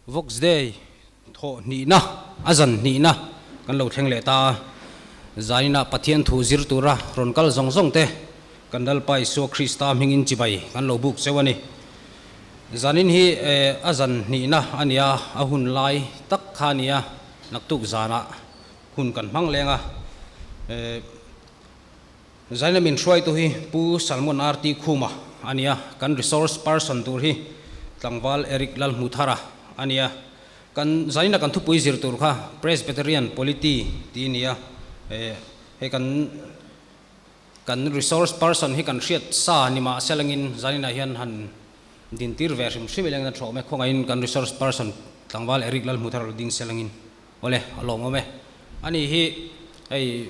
Vox Day thawh hnihna, a zan hnihna kan lo thleng leh ta a. Zaninah Pathian thu zir tura rawn kal zawng zawng te kan Lalpa Isua Krista hmingin chibai kan lo buk cheu a ni. Zanin hi a zan hnihna a nia, a hun lai tak kha a nia, naktuk zanah hun kan hmang leng a. Zaina min hruaitu hi Pu Salmon RT Khuma a nia, kan resource person tur hi tlangval Eric Lalhmuthara a nia. Kan zaina kan thupui zir tur kha Presbyterian Polity tih a nia, hei kan kan resource person hi kan hriat sa ni mah se langin zainah hian han dintir ve hrim hrim ilangin a thawm e, khawngaihin kan resource person tlangval Eric Lalhmuthara lo ding se langin awle a lawmawm e. Ani hi hei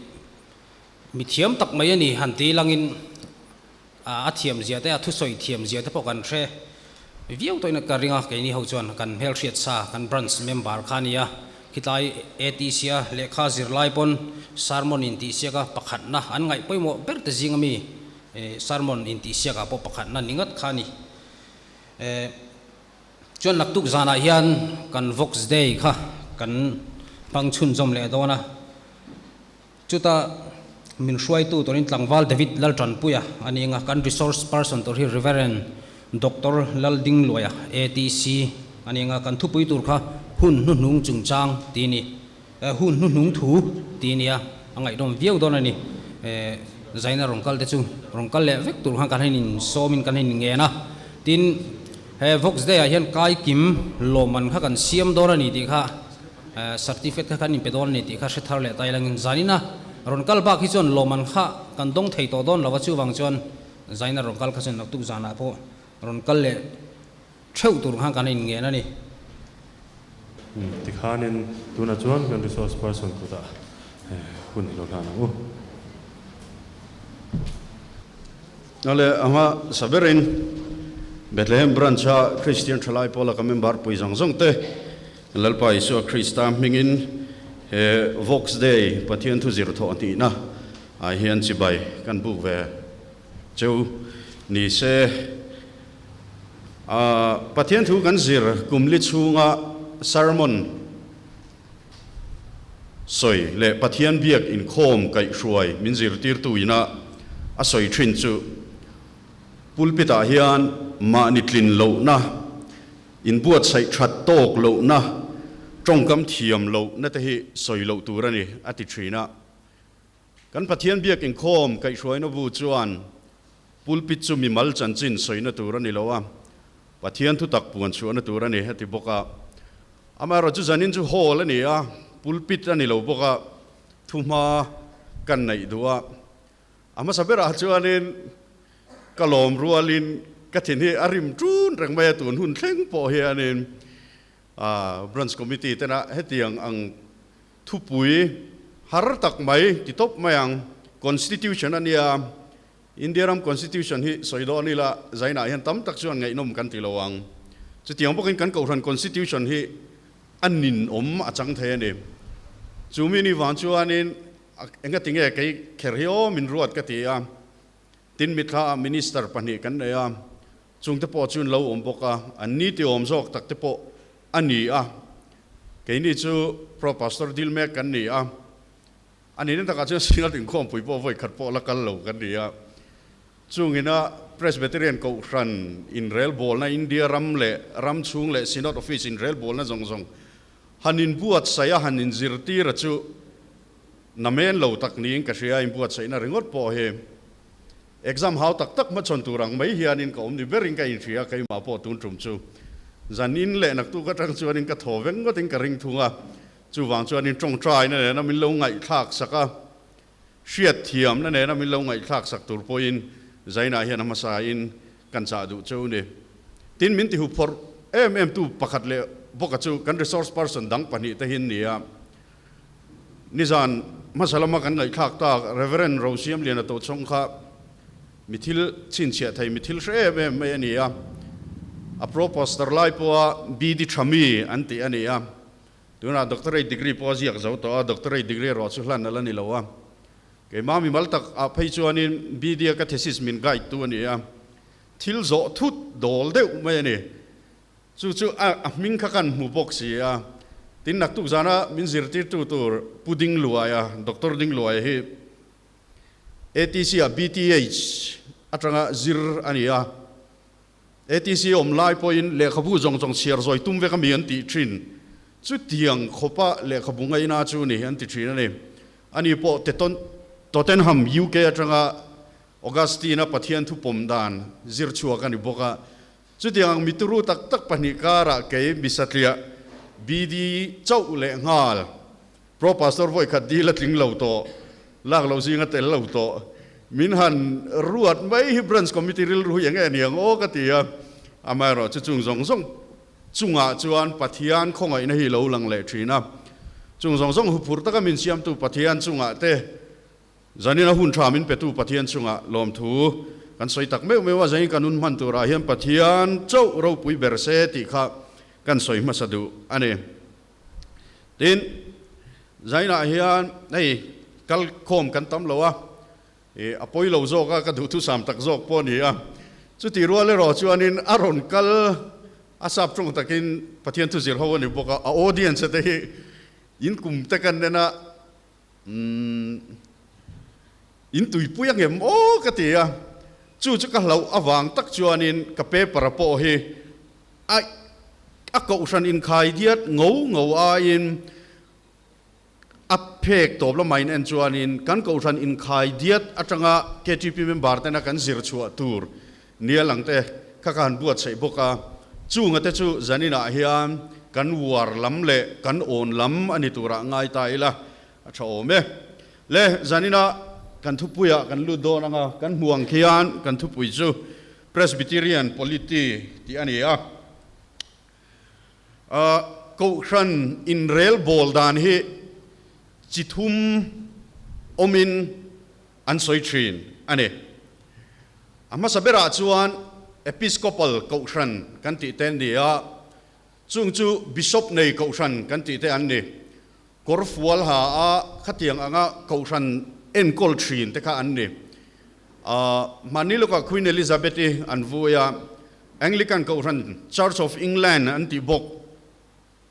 Mi thiam tak mai a ni, han ti langin a thiam zia te, a thusawi thiam zia te pawh kan hre viau tawhin ka ring a, keini ho chuan kan hmelhriat sa, kan branch member kha a ni a, khitlai ATC a lehkha zirlai pawn sermon intihsiak a pakhatna an ngaih pawimawh ber te zinga mi sermon intihsiak ah pawh pakhatna ni ngat kha a ni. Chuan naktuk zanah hian kan Vox Day kha kan hmang chhunzawm leh dawn a. Chuta min hruaitu turin tlangval David Laltanpuia a ni ang a, kan resource person tur hi Rev. Doctor Laldingluaia, ATC, a ni ang a, kan thupui tur kha hun hnuhnung chungchang tih a ni, hun hnuhnung thu tih a ni a, a ngaihnawm viau dawn a ni. Zaina rawn kal te chu rawn kal leh vek tur khan kan han insawmin kan han inngen a, tin he Vox Day ah hian kaikim lawmman kha kan siam dawn a ni tih kha Certificate kha kan inpe dawn a ni tih kha hre thar leh ta ilangin zanina rawn kal bak hi chuan lawmman kha kan dawng thei tawh dawn lo a, chuvang chuan zanina rawn kal kha chuan naktuk zanah pawh rawn kal leh theuh tur khan kan inngen a ni. Tikhanin tunah chuan kan resource person kutah hun i lo hlan ang u. Ale anga saberin Bethlehem Branch-a Kristian Thalai Pawla ka member pui zawng zawng te Lalpa Isua Krista hmingin he Vox Day Pathian thu zir thawh hnihna ah hian chibai kan buk ve cheu ni se. Pathian thu kan zir kum li chhunga sermon sawi leh Pathian biak inkhawm kaihhruai min zirtirtu ina a sawi thin chu pulpit ah hian mahni tlin lohna Inbuatsaih that tawk lohna, tawngkam thiam lohna te hi sawi loh tur a ni, a ti thin a. Kan Pathian biak inkhawm kaihhruaina bu chuan pulpit chu mimal chanchin sawina tur a ni lo a, Pathian thutak puan chhuahna tur a ni, a ti bawk a. Amaherawhchu chu zanin chu hall a ni a, pulpit a ni lo bawk a, thuhma kan neih duh a. A hmasa berah chuanin ka lawm rualin ka thin hi a rim ṭun reng mai a, tun hun thleng pawh hianin Branch Committee tena hetiang ang thupui har tak mai ti tawp mai ang, Constitution a nia, India ram Constitution hi sawi dawn ila zainah hian tam tak chuan ngaihnawm kan ti lo ang. Chutiang bawkin kan Kohhran Constitution hi a ninawm a chang thei a ni. Chu mi ni vang chuanin Engati nge kei kher hi aw min ruat ka ti a, tin mitthla ah minister pahnih kan nei a, chungte pawh chu an lo awm bawk a, an ni ti awm zawk tak te pawh a ni a, keini chu Pro Pastor dil mek kan ni a, a nihna takah chuan Single inkhawmpui pawh vawi khat pawh la kal lo kan ni a, chungina Presbyterian Kohhran inrelbawlna India ram leh ram chhung leh Synod Office inrelbawlna zawng zawng Han inbuatsaih a, han inzirtir a chu namen lo tak niin ka hria, inbuatsaihna ringawt pawh hi exam hau tak tak hmachhawn tur ang mai hianin ka awm ni berin ka inhria, keimah pawh tun tum chu zan in leh naktuk atang chuanin ka thaw vek ngawtin ka ring thung a, chuvang chuanin tawngtaina nena min lo ngaihthlak sak a, hriatthiamna nena min lo ngaihthlak sak tur pawhin Zainah hian a hmasain kan chah duh cheu ni. Tin, min tihup phawrh em em tu pakhat leh bawka chu kan resource person dang pahnih te hi an ni a. Nizan hmasa lama kan ngaihthlak tak Reverend Rosiamliana Tochhawng kha mi thil chhinchhiah thei, mi thil hre em em mai a ni a. A pro pastor lai pawha BD Thami an tih a ni a. Tunah doctorate degree pawh a ziak zo tawh a, doctorate degree erawh chu hlan a la ni lo a. Keimah mimal tak ah phei chuanin BD a ka thesis min guide tu a ni a, thil zawh thut dawl deuh mai a ni. Chu chu a hming kha kan hmu bawk si a. Tin, naktuk zana min zirtirtu tur Pu Dingluaia, Doctor Dingluaia hi ATC ah BTH atanga zir a ni a. ATC awm lai pawhin lehkhabu zawng zawng chhiar zawi tum vek a mi an tih thin. Chutiang khawpa lehkhabu ngaina chu ni an ti thin a ni. Ani pawh Teton, Tottenham, UK atanga Augustine-a Pathian thupawm dan zir chhuak a ni bawk a. Chutiang ang mituru tak tak pahnih karah kei misatliah BD chauh leh nghal Pro Pastor vawikhat dil a tling lo tawh, lak lo zinga tel lo tawh, min han ruat mai hi Branch Committee rilru hi eng nge ni ang aw ka ti a, amaherawh chu chung zawng zawng chungah chuan Pathian khawngaihna hi lo lang leh thin a, chung zawng zawng huphurh taka min siamtu Pathian chungah te Zanin a hun tha min petu Pathian chungah lawmthu kan sawi tak meuh meuh a, zanin kan hun hman turah hian Pathian chauh ropui ber se tih kha kan sawi hmasa duh a ni. Tin, zainah hian hei kal khawm kan tam lo a, ih a pawi lo zawk a, ka duhthusam tak zawk pawh a ni a. Chuti rual erawh chuanin a rawn kal a sap tawng takin Pathian thuzir ho a ni bawk a, a audience te hi in kum te kan en a, Umm, in tuipui a ngem aw ka ti a, chu chu ka hlauh avang tak chuanin ka paper a pawh hi a a kohhran inkhai diat ngo ngo aiin a phek tawp lama in en chuanin kan kohhran inkhai diat atanga KTP member tena kan zir chhuah tur nia lang te kha ka han buatsaih bawk a, chunga te chu zaninah hian kan uar lam leh kan awn lam a ni turah ngai ta ila a tha awm e. Le, zaninah kan thupuiah kan lut dawn ang a, kan hmu ang khian kan thupui chu Presbyterian Polity tih a ni a. Kohhran inrel bawl dan hi chi thum awmin an sawi thin a ni. A hmasa berah chuan Episcopal Kohhran kan tih te an ni a, chung chu Bishop nei Kohhran kan tih te an ni. Kawr fual ha a khatiang anga Kohhran enkawl thin te kha an ni. Hmanni lawkah Queen Elizabeth-i an vui a, Anglican Kohhran, Church of England an tih bawk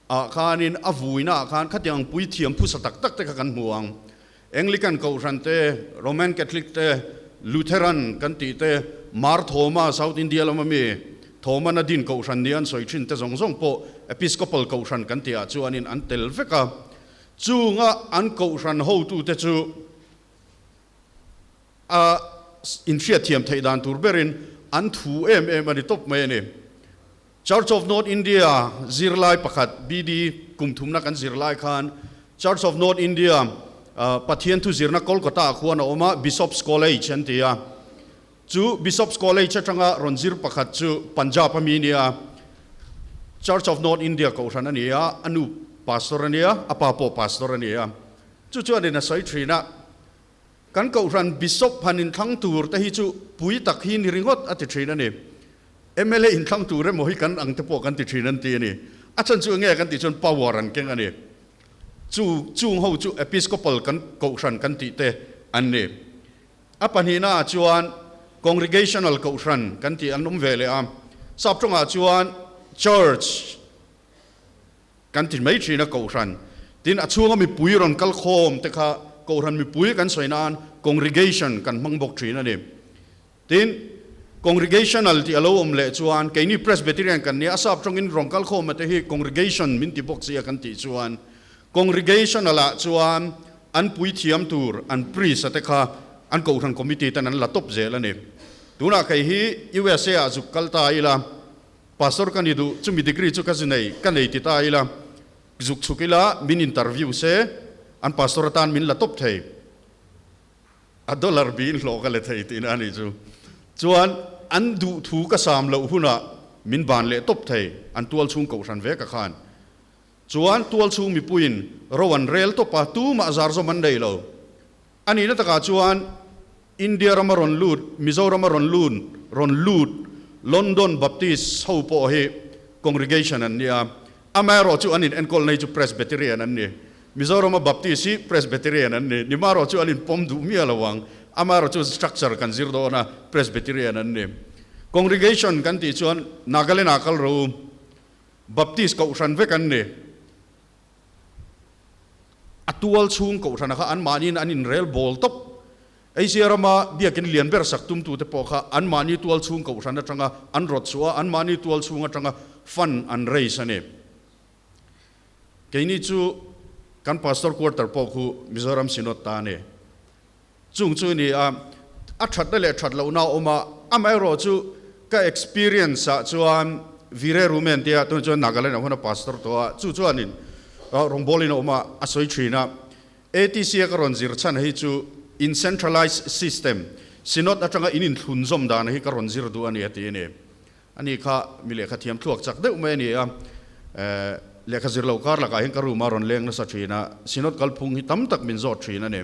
ah khanin a vuina ah khan khatiang ang puithiam phusa tak tak te kha kan hmu ang. Anglican Kohhran te, Roman Catholic te, Lutheran kan tih te, Mar Thoma, South India lama mi, Thoman a din Kohhran nia an sawi thin te zawng zawng pawh Episcopal Kohhran kan tih ah chuanin an tel vek a. Chunga an Kohhran hotute chu a inhriatthiam theih dan tur berin an thu em em a ni tawp mai a ni. Church of North India zirlai pakhat BD kum thumna kan zir lai khan Church of North India Pathian thu zirna Kolkata ah khuan a awm a, Bishop's College an ti a. Chu Bishop's College atanga rawn zir pakhat chu Punjab a mi nia, Church of North India kohhran a ni a, a nu pastor a nia, a pa pawh pastor a ni a. Chu chuanin a sawi thin a, Kan kohhran Bishop han inthlang tur te hi chu pui tak hi ni ringawt a ti thin a ni. Mla inthlang tur emaw hi kan ang te pawh kan ti thin an ti a ni. A chhan chu enge kan tih chuan power an keng a ni. Chu chung ho chu Episcopal kan kohhran kan tih te an ni. A pahnihna ah chuan Congregational kohhran kan tih an awm ve leh a. Sap tawngah chuan Church Kan ti mai thin a Kohhran. Tin, a chhunga mipui rawn kal khawm te kha Kohhran mipui kan sawi nan congregation kan hmang bawk thin a ni. Tin, congregational tih a lo awm leh chuan keini Presbyterian kan nia, a sap tawngin rawn kal khawm a te hi congregation min ti bawk sia kan tih chuan congregational ah chuan an puithiam tur an priest a te kha an Kohhran committee ten an la tawp zel a ni. Tunah kei hi USA ah zuk kal ta ila. Pastor ka ni duh, chumi degree chu ka zu nei, ka nei ti ta ila, zuk chhuk ila min interview se, an pastor atan min la tawp thei, a dollar bi in hlawh ka le thei tihna a nih chu. Chuan an duh thu ka sam loh hunah min ban leh tawp thei, an tual chhung kohhran ve ka khan. Chuan tual chhung mipuiin ro an rel tawp a, tumah zar zawm an nei lo. A nihna takah chuan India rama rawn lut, Mizorama rawn lun, rawn lut London Baptist ho pawh hi congregation an nia. Amaherawh chu an in enkawl nei chu Presbyterian an ni. Mizorama Baptist hi Presbyterian an ni. Nimarawh chu an in pawm duh miah lo ang. Amaherawh chu structure kan zir dawn a, Presbyterian an ni. Congregation kan tih chuan Nagaland ah kal ro. Baptist kohhran vek an ni. A tual chhung kohhrana kha anmahniin an inrel bawl tawp. Asia rama biakin lian ber sak tumtute pawh kha anmahni tual chhung kohhran atanga an rawt chhuah a, anmahni tual chhung atanga fund an raise a ni. Keini chu kan pastor quarter pawh khu Mizoram Synod ta a ni. Chung chu ni a, a thatna leh that lohna a awm a, amaherawh chu ka experience ah chuan Vire Rumen tia tunah chuan Nagaland ah huan a pastor tawh a, chu chuanin rawngbawlin a awm a, a sawi thin a. ATC a ka rawn zir chhan hi chu in centralized system, Synod atanga in inthlunzawm dan hi ka rawn zir duh a ni a ti a ni. Ani kha mi lehkha thiam thluak chak deuh mai a ni a, lehkha zir lo kar lakah hian ka room a rawn leng nasa thin a, Synod kalphung hi tam tak min zawt thin a ni.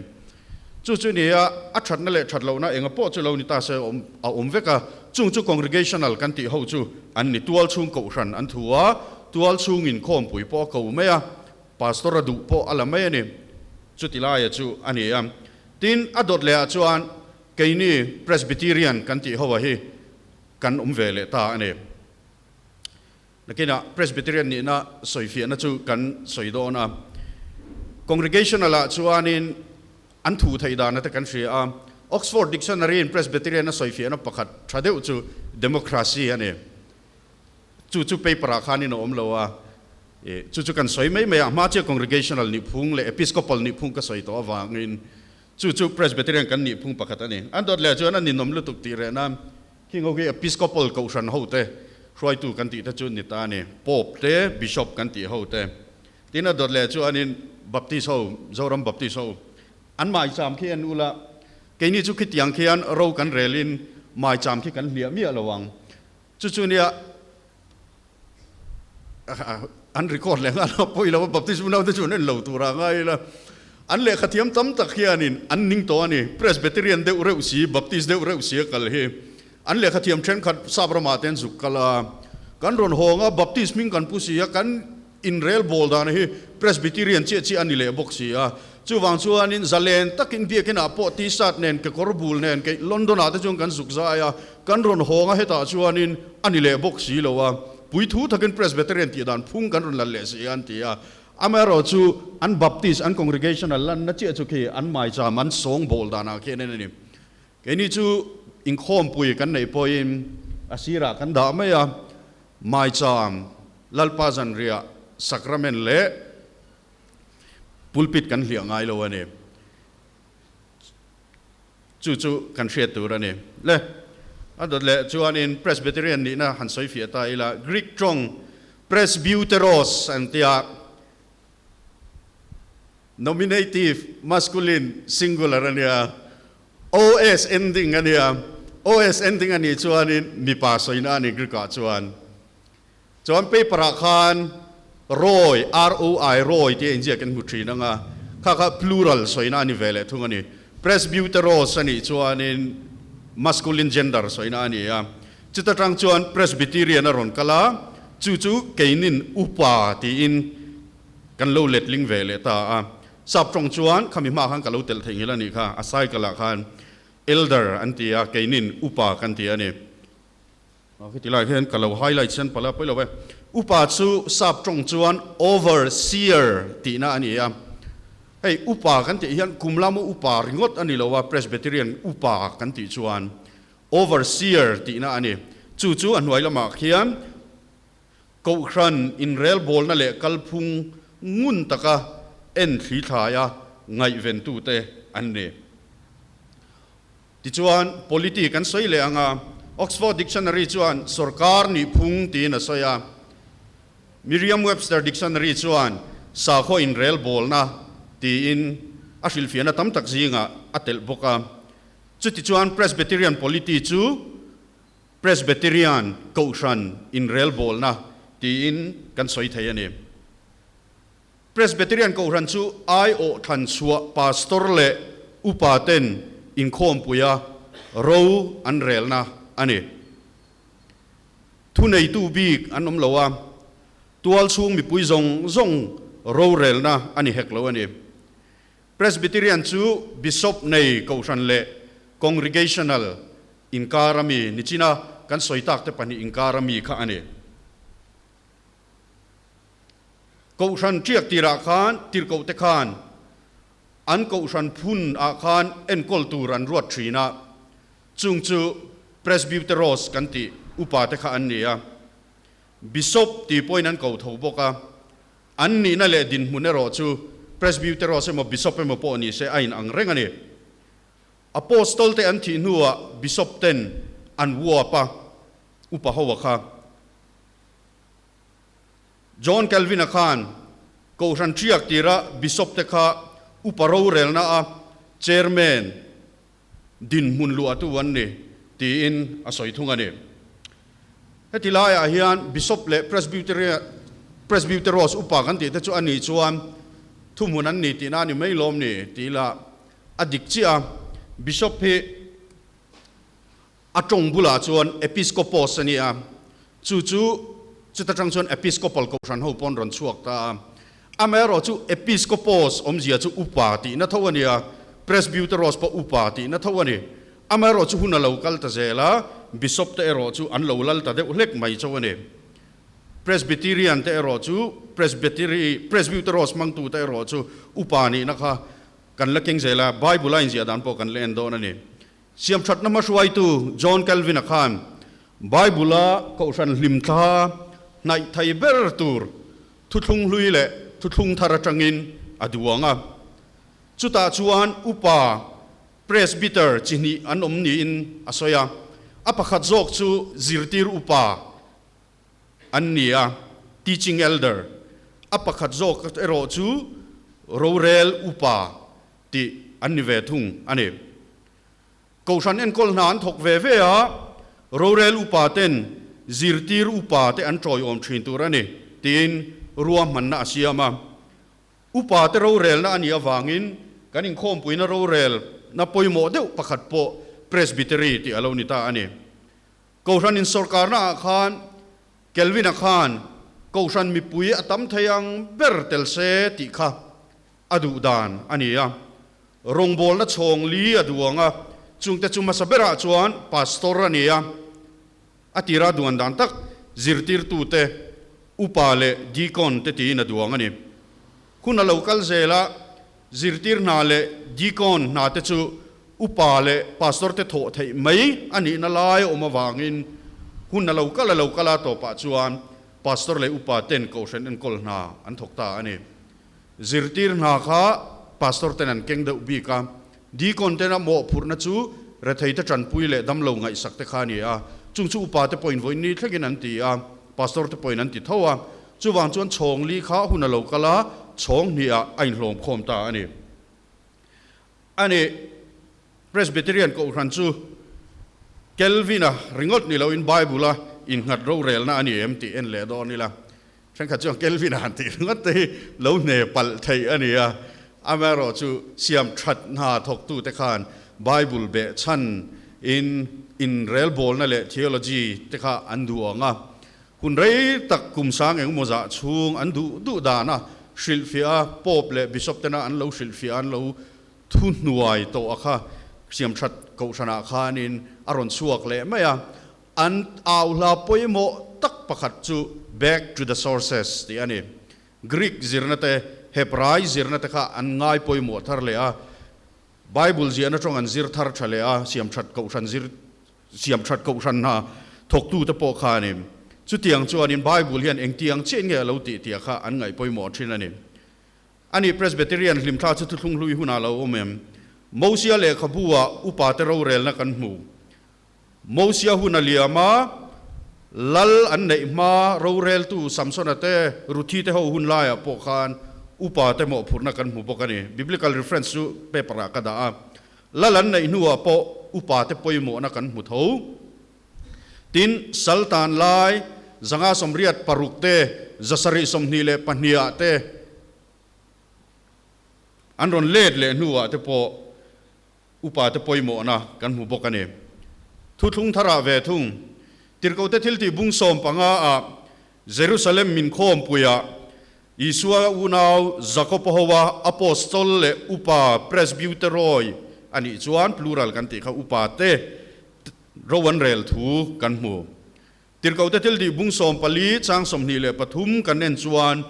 Chu chu ni a, a thatna leh that lohna enga pawh chu lo ni ta se awm a awm vek a, chung chu congregational kan tih ho chu an ni, tual chhung kohhran an thu a, tual chhungin khawmpui pawh a ko mai a, pastor a duh pawh a la mai a ni, chuti laia chu a ni a. Tin, a dawt lehah chuan keini Presbyterian kan tih ho a hi kan awm ve leh ta a ni. Nakinah Presbyterian nihna sawifiahna chu kan sawi dawn a. Congregational-ah chuanin an thu theih dana te kan hria a. Oxford Dictionary-in Presbyterian a sawifiahna pakhat tha deuh chu democracy a ni. Chu chu paper-ah khanin a awm lo a. Chu chu kan sawi mai mai a. Hma chiah Congregational nihphung leh Episcopal nihphung ka sawi tawh avangin Chu chu Presbyterian kan nih phung pakhat a ni. An dawt leh chuan a ninawm lutuk tih reh nan khing ho khi Episcopal Kohhran ho te hruaitu kan tih te chu ni ta a ni. Pope te, Bishop kan tih ho te. Tin a dawt leh chuanin Baptist ho, Zoram Baptist ho an maicham khi an ul a. Keini chu khitiang khian ro kan relin maicham khi kan hliah miah lo ang. Chu chu nia an record leh nghal a, pawi lo a, Baptist unaute chu an en lo tur ah ngai ila, an lehkha thiam tam tak hianin an ning tawh a ni, Presbyterian deuh reuh si, Baptist deuh reuh si a kal hi, an lehkha thiam thenkhat sap ramah te an zuk kal a, kan rawn hawng a, Baptist hming kan pu si a, kan inrel bawl dan hi Presbyterian chiah chiah a ni leh bawk si a, chuvang chuanin zalen takin biakinah pawh t-shirt nen kekawr bul nen kei London ah te chuan kan zuk zai a, kan rawn hawng a hetah chuanin a ni leh bawk si lo a, puithu takin Presbyterian tih dan phung kan rawn la leh si a an ti a, amaherawh chu an Baptist an Congregational lanna chiah chu khi an maicham an sawng bawl danah khian a ni. Keini chu inkhawmpui kan neih pawhin a sirah kan dah mai a, maicham, Lalpa zanriah, sacrament leh pulpit kan hliah ngai lo a ni. Chu chu kan hriat tur a ni. Le, a dawt leh chuanin Presbyterian nihna han sawi fiah ta ila, Greek tawng presbyteros an tia, Nominative masculine singular a nia, OS ending a nia. OS ending a nih chuanin mipa sawina a ni Greek ah chuan. Chuan paper ah khan roi, R-O-I, roi tia inziak in hmu thin ang a, kha kha plural sawina a ni ve leh thung a ni. Presbyteros a nih chuanin masculine gender sawina a ni a. Chuta tang chuan Presbyterian a rawn kal a, chu chu keinin upa tiin Kan lo letling ve leh ta a, sap tawng chuan khami hmaah khan ka lo telh theih ngil a nih kha, a cycle ah khan elder an ti a, keinin upa kan ti a ni. Khiti lai hian ka lo highlight sen palh a, pawi lo e. Upa chu sap tawng chuan overseer tihna a ni a, hei upa kan tih hian kum lama upa ringawt a ni lo a, Presbyterian upa kan tih chuan overseer tihna a ni. Chu chu a hnuai lamah khian Kohhran inrelbawlna leh kalphung ngun taka en thli thlaia ngaihventute an ni. Tichuan, polity kan sawi leh ang a, Oxford Dictionary chuan sawrkar nihphung tiin a sawi a, Merriam-Webster Dictionary chuan sakhaw inrelbawlna tiin a hrilhfiahna tam tak zingah a telh bawk a. Chutichuan, Presbyterian polity chu Presbyterian Kohhran inrelbawlna tiin kan sawi thei a ni. Presbyterian Kohhran chu aiawh thlan chhuah pastor leh upa ten inkhawmpuia ro an relna a ni. Thuneitu bik an awm lo a, tualchhung mipui zawng zawng rorelna a ni hek lo a ni. Presbyterian chu Bishop nei Kohhran leh Congregational inkar ami nichina kan sawi tak te pahnih inkar ami kha a ni. Kohhran ṭiak tirah khan tirhkohte khan an kohhran phun ah khan enkawl tur an ruat ṭhin a, chung chu Presbyteros kan tih upa te kha an ni a, Bishop tih pawhin an ko tho bawk a, an nihna leh dinhmun erawh chu Presbyteros emaw Bishop emaw pawh ni se a in ang reng a ni. Apostol te an thih hnuah Bishop ten an uap a, upa ho a kha. John Calvin-a khan Kohhran ṭiak tira Bishop te kha upa rorelna a chairman dinhmun luahtu an ni tiin a sawi thung a ni. Heti laiah hian Bishop leh Presbyteros upa kan tih te chu a nih chuan thuhmun an ni tihna a ni mai lawm ni tih lah a dik chiah a, Bishop hi A tawng bulah chuan Episkopos a ni a, chu chu chuta tang chuan Episcopal Kohhran ho pawn rawn chhuak ta a. Amaherawh chu Episkopos awmzia chu upa tihna tho a ni a, Presbyteros pawh upa tihna tho a ni. Amaherawh chu hun a lo kal ta zel a, Bishop te erawh chu an lo lal ta deuh hlek mai chauh a ni. Presbyterian te erawh chu Presbytery, Presbyteros hmangtu te erawh chu upa nihna kha kan la keng zel a, Bible a inziah dan pawh kan la en dawn a ni. Siamthatna hmahruaitu John Calvin-a khan Bible-a kohhran hlimthla hnaih thei ber tur thuthlung hlui leh thuthlung thar atangin a duang a. Chutah chuan upa, presbyter, chi hnih an awm niin a sawi a. A pakhat zawk chu zirtir upa an ni a, teaching elder. A pakhat zawk erawh chu rorel upa tih an ni ve thung a ni. Kohhran enkawl hna an thawk ve ve a, rorel upa ten zirtir upa te an tawiawm thin tur a ni tiin ruahmanna a siam a. Upa te rorelna a nih avangin kan inkhawmpuina rorelna pawimawh deuh pakhat pawh Presbytery tih a lo ni ta a ni. Kohhran insawrkarna ah khan Kelvin-a khan Kohhran mipui a tam thei ang ber tel se tih kha a duh dan a ni a, rawngbawlna chhawng li a duang a, chungte chu hmasa berah chuan pastor a ni a, a tira duan dan tak zirtirtute, upa leh deacon te tiin a duang a ni. Hun a lo kal zel a, zirtir hna leh deacon hna te chu upa leh pastor te thawh theih mai a nihna lai a awm avangin hun a lo kal a lo kal a tawpah chuan pastor leh upa ten kohhran enkawl hna an thawk ta a ni. Zirtir hna kha pastor ten an keng deuh bik a, deacon tena mawhphurhna chu rethei te tanpui leh damlo ngaihsak te kha a ni a, chung chu upa te pawhin vawiin ni thlengin an ti a, pastor te pawhin an ti tho a, chuvang chuan chhawng li kha hun a lo kal a, chhawng hnih ah a inhlawm khawm ta a ni. A ni, Presbyterian Kohhran chu Kelvin-a ringawt ni loin Bible-a innghat rorelna a ni em tih en leh dawn ila. Thenkhat chuan Kelvin-a han tih ringawt te hi lo hne palh theih a ni a, amaherawh chu siam that hna thawktute khan Bible beh chhan in inrelbawlna leh theology te kha an duh ang a, hun rei tak kum sang engemaw zah chhung an duh duh dan a hrilhfiah a, Pope leh Bishop tena an lo hrilhfiah an lo thuhnuai tawh a kha siam that kohhranah khanin a rawn chhuak leh mai a. An au hla pawimawh tak pakhat chu Back to the Sources tih a ni. Greek zirna te, Hebrai zirna te kha an ngai pawimawh thar leh a, Bible ziahna tawng an zir thar tha leh a, siamthat kohhran zir siamthat kohhran hna thawktute pawh kha a ni. Chutiang chuanin Bible hian engtiang chiah nge a lo tih tih kha an ngaih pawimawh thin a ni. Ani Presbyterian hlimthla chu thuthlung hlui hunah a lo awm em? Mosia lehkhabu ah upate rorelna kan hmu. Mosia hun a liam a, lal an neih hma roreltu Samsona te, Ruthi te ho hun laiah pawh khan upa te mawhphurhna kan hmu bawk a ni. Biblical reference chu paper ah ka dah a. Lal an neih hnuah pawh upa te pawimawhna kan hmu tho. Tin, Saltan lai 586 te, 722 ah te an rawn let leh hnuah te pawh Upa te pawimawhna kan hmu bawk a ni. Thuthlung tharah ve thung, Tirhkohte thiltih bung 15 ah Jerusalem min khawmpuiah Isua unau Jakob-a hoa Apostol leh upa Presbyteroi a nih chuan plural kan tih kha upa te ro an rel thu kan hmu. Tirhkohte thiltih bung 14 chang 23 kan en chuan.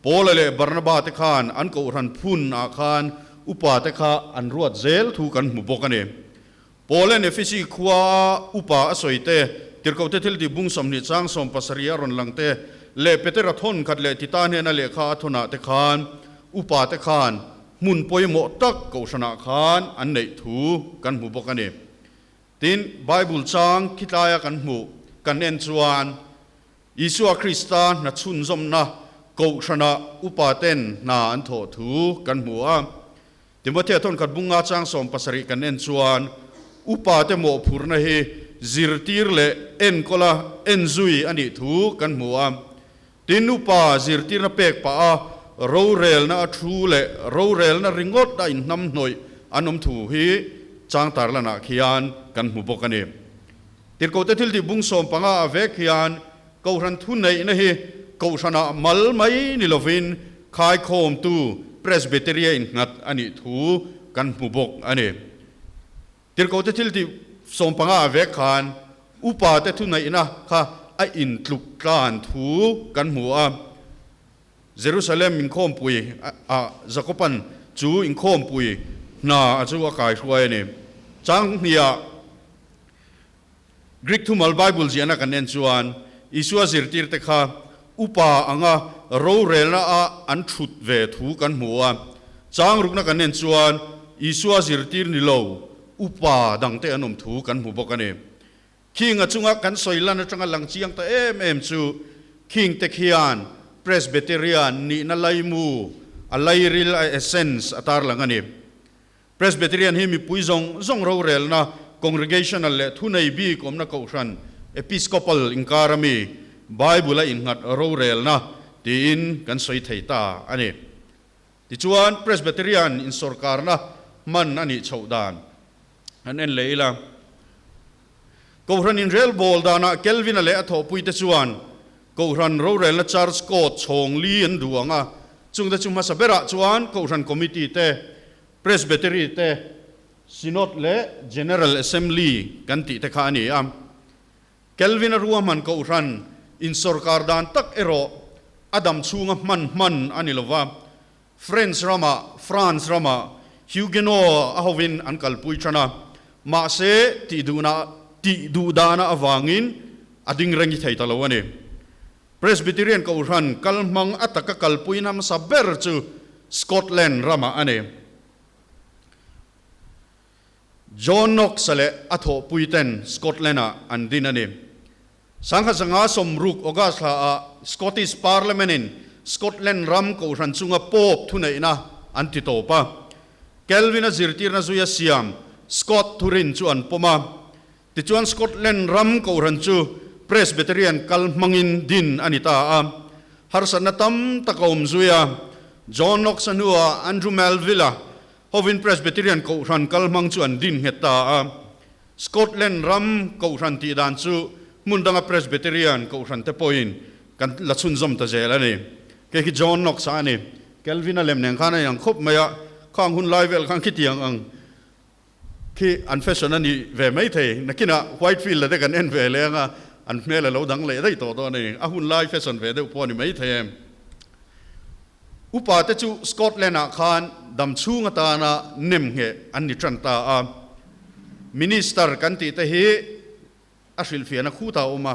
Paula leh Barnaba te khan an kohhran phun ah khan upa te kha an ruat zel thu kan hmu bawk a ni. Paula'n Efesi khua a upa a sawi te, Tirhkohte thiltih bung 20 chang 70 a rawn lang te leh Petera thawn khat leh Tita hnena lehkha a thawnah te khan upa te khan hmun pawimawh tak kohhranah khan an neih thu kan hmu bawk a ni. Tin, Bible chang khitlaia kan hmuh kan en chuan Isua Krista hna chhunzawmna kohhranah upa ten hna an thawh thu kan hmu a. Timothea thawnkhat bunga chang 70 kan en chuan upa te mawhphurhna hi zirtir leh enkawla enzui a nih thu kan hmu a. Tin, upa zirtirna pek pah a rorelna a thu leh rorelna ringawt a inhnamhnawih an awm thu hi chang tarlanah khian kan hmu bawk a ni. Tirhkohte thiltih bung 15 ah vek hian Kohhran thuneihna hi Kohhranah mal mai ni lovin khaikhawmtu Presbytery a innghat a nih thu kan hmu bawk a ni. Tirhkohte thiltih 15 ah vek khan upate thuneihna kha a intluk tlan thu kan hmu a. Jerusalem inkhawmpui ah Jakoban chu inkhawmpui hna a chu a kaihruai a ni. Chang hniah. Greek thumal Bible ziahna kan en chuan Isua zirtirte kha upa anga rorelna a an thut ve thu kan hmu a. Chang rukna kan en chuan Isua zirtir ni lo upa dangte an awm thu kan hmu bawk a ni. Khing a chunga kan sawi lan atanga lang chiang ta em em chu khingte khian Presbyterian nihna laimu a lairil a essence a tarlang a ni. Presbyterian hi mipui zawng zawng rorelna, congregational leh thunei bik awmna kohhran, Episcopal inkar ami, Bible a innghat rorelna tiin kan sawi thei ta a ni. Tichuan, Presbyterian insawrkarna hman a nih chhoh dan han en leh ila. Kohhran inrelbawl danah Kelvin-a leh a thawhpuite chuan Kohhran rorelna Church Code chhawng li an duh ang a, chungte chu hmasa berah chuan Kohhran Committee te, Presbytery te, Synod leh General Assembly kan tih te kha a ni a. Kelvin-a ruahman Kohhran insawrkar dan tak erawh a dam chhunga hman hman a ni lova, French ramah, France ramah Huguenot a hovin an kalpui tan a, mahse tihduhna tih duh dahna avangin a ding reng i thei ta lo a ni. Presbyterian Kohhran kal hmang a taka kalpui hmasa ber chu Scotland ramah a ni. John Knox-a leh a thawhpuiten Scotland-ah an din a ni. 1960 August thlaah Scottish Parliament-in Scotland ram kohhran chunga Pope thuneihna an ti tawp a. Calvin-a zirtirna zuia siam Scott thurin chu an pawm a. Tichuan Scotland ram kohhran chu Presbyterian kal hmangin din a ni ta a. Harsatna tam tak a awm zui a. John Knox-a hnuah Andrew Melville-a hovin Presbyterian kohhran kal hmang chu an din nghet ta a. Scotland ram kohhran tih dan chu hmun danga Presbyterian kohhran te pawhin kan la chhunzawm ta zel a ni. Kei khi John Knox a ni. Calvin-a lem nen khan a inang khawp mai a, khang hun lai vel khan khitiang ang khi an fashion a ni ve mai thei. Nakinah Whitefield-a te kan en ve leng a, an hmel a lo dang leh daih tawh dawn a ni. A hun lai fashion ve deuh pawh a ni mai thei em. Upa te chu Scotland-ah khan dam chhung atana nem ngheh an ni tan ta a. Minister kan tih te hi a hrilhfiahna khutah a awm a,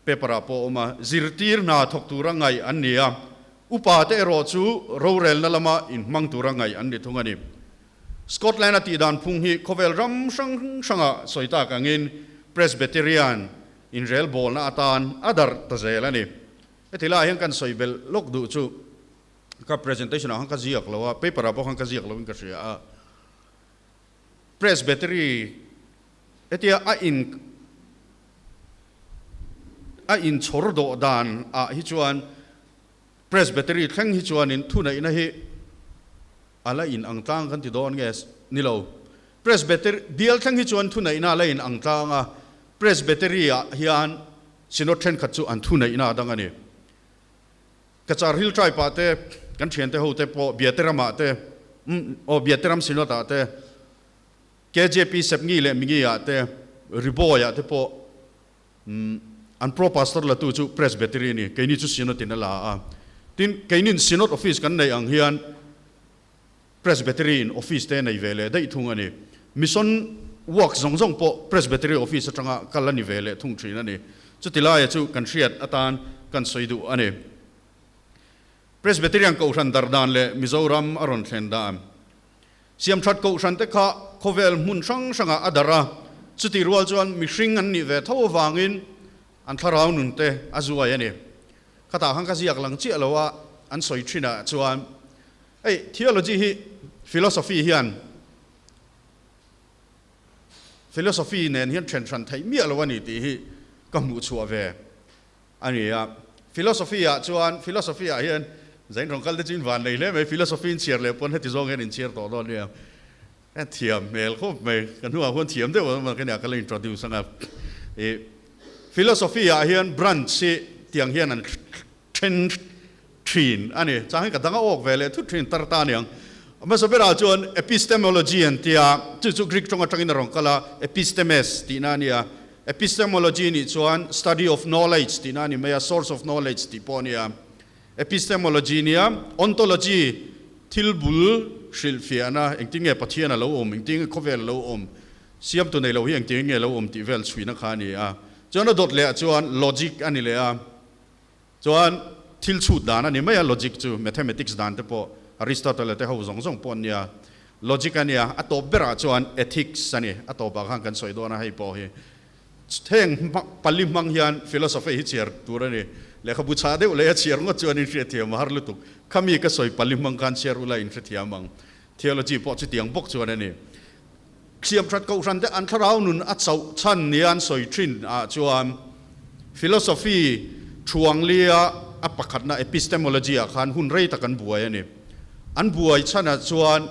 paper-ah pawh a awm a, zirtir hna thawk tura ngaih an ni a, upa te erawh chu rorelna lama inhmang tura ngaih an ni thung a ni. Scotland-a tih dan phung hi khawvel ram hrang hranga sawi tak angin Presbyterian inrelbawlna atan a darh ta zel a ni. Heti laiah hian kan sawi belh lawk duh chu ka presentation ah khan ka ziak lo a, paper ah pawh khan ka ziak lo in ka hria a. Presbytery hetia a in a inchhawr dawh dan ah hi chuan Presbytery thleng hi chuanin thuneihna hi a la in ang tlang kan ti dawn nge ni lo. Presbytery bial thleng hi chuan thuneihna a la in ang tlang a, Presbytery ah hian Synod thenkhat chu an thuneihna a dang a ni. Kachar Hill Tribe ah te, kan thiante ho te pawh Biate ramah te, umm aw Biate ram Synod ah te, KJP Sepngi leh Mingi ah te, Ribawi ah te pawh umm an Pro Pastor latu chu Presbytery a ni, keini chu Synod in a la a. Tin, keinin Synod Office kan neih ang hian Presbytery in Office te nei ve leh daih thung a ni. Mission work zawng zawng pawh Presbytery Office atanga kal a ni ve leh thung thin a ni. Chuti laia chu kan hriat atan kan sawi duh a ni. Presbyterian Kohhran dar dan leh Mizoram a rawn thlen dan. Siamthat Kohhran te kha khawvel hmun hrang hrangah a dar a, chuti rual chuan mihring an nih ve tho avangin an thlarau nun te a zuai a ni. Khatah khan ka ziak lang chiah lo a, an sawi thinah chuan hei theology hi philosophy hian philosophy nen hian then hran theih miah lo a ni tih hi ka hmuh chhuah ve a ni a. Philosophy ah chuan philosophy ah hian zain rawn kal te chu in van nei hle mai, philosophy in chhiar leh pawn heti zawng hian in chhiar tawh dawn nia. Ka thiam hmel khawp mai, ka hnuah huan thiam deuh a ka nia ka la introduce anga. I philosophy ah hian branch hi tiang hian an then thin a ni. Chang hi ka dang a awk ve leh thut thin tar ta aniang. Hmasa berah chuan epistemology an tia, chu chu Greek tawng atangin a rawn kal a, epistemes tihna a nia. Epistemology nih chuan study of knowledge tihna a ni mai a, source of knowledge tih pawh a nia. Epistemology nia ontology, thil bul hrilhfiahna, engtin nge Pathian a lo awm, engtin nge khawvel a lo awm, siamtu nei lo hi engtin nge lo awm tih vel chhuina kha a ni a. Chuan a dawt leh ah chuan logic a ni leh a, chuan thil chhut dan a ni mai a, logic chu mathematics dan te pawh Aristotle te ho zawng zawng pawh an nia, logic a nia, a tawp berah chuan ethics a ni, a tawpah khan kan sawi dawn a hei pawh hi. Heng pali hmang hian philosophy hi chhiar tur a ni. Lehkhabu chhah deuh leh a chhiar ngawt chuan in hriatthiam a har lutuk. Khami ka sawi pali hmang khan chhiar ula in hrethiam ang. Theology pawh chutiang bawk chuan a ni. Siamthat kohhran te an thlarau nun a chauh chhan nia an sawi thin ah chuan philosophy thuanglia a pakhatna epistemology ah khan hun rei tak an buai a ni. An buai chhanah chuan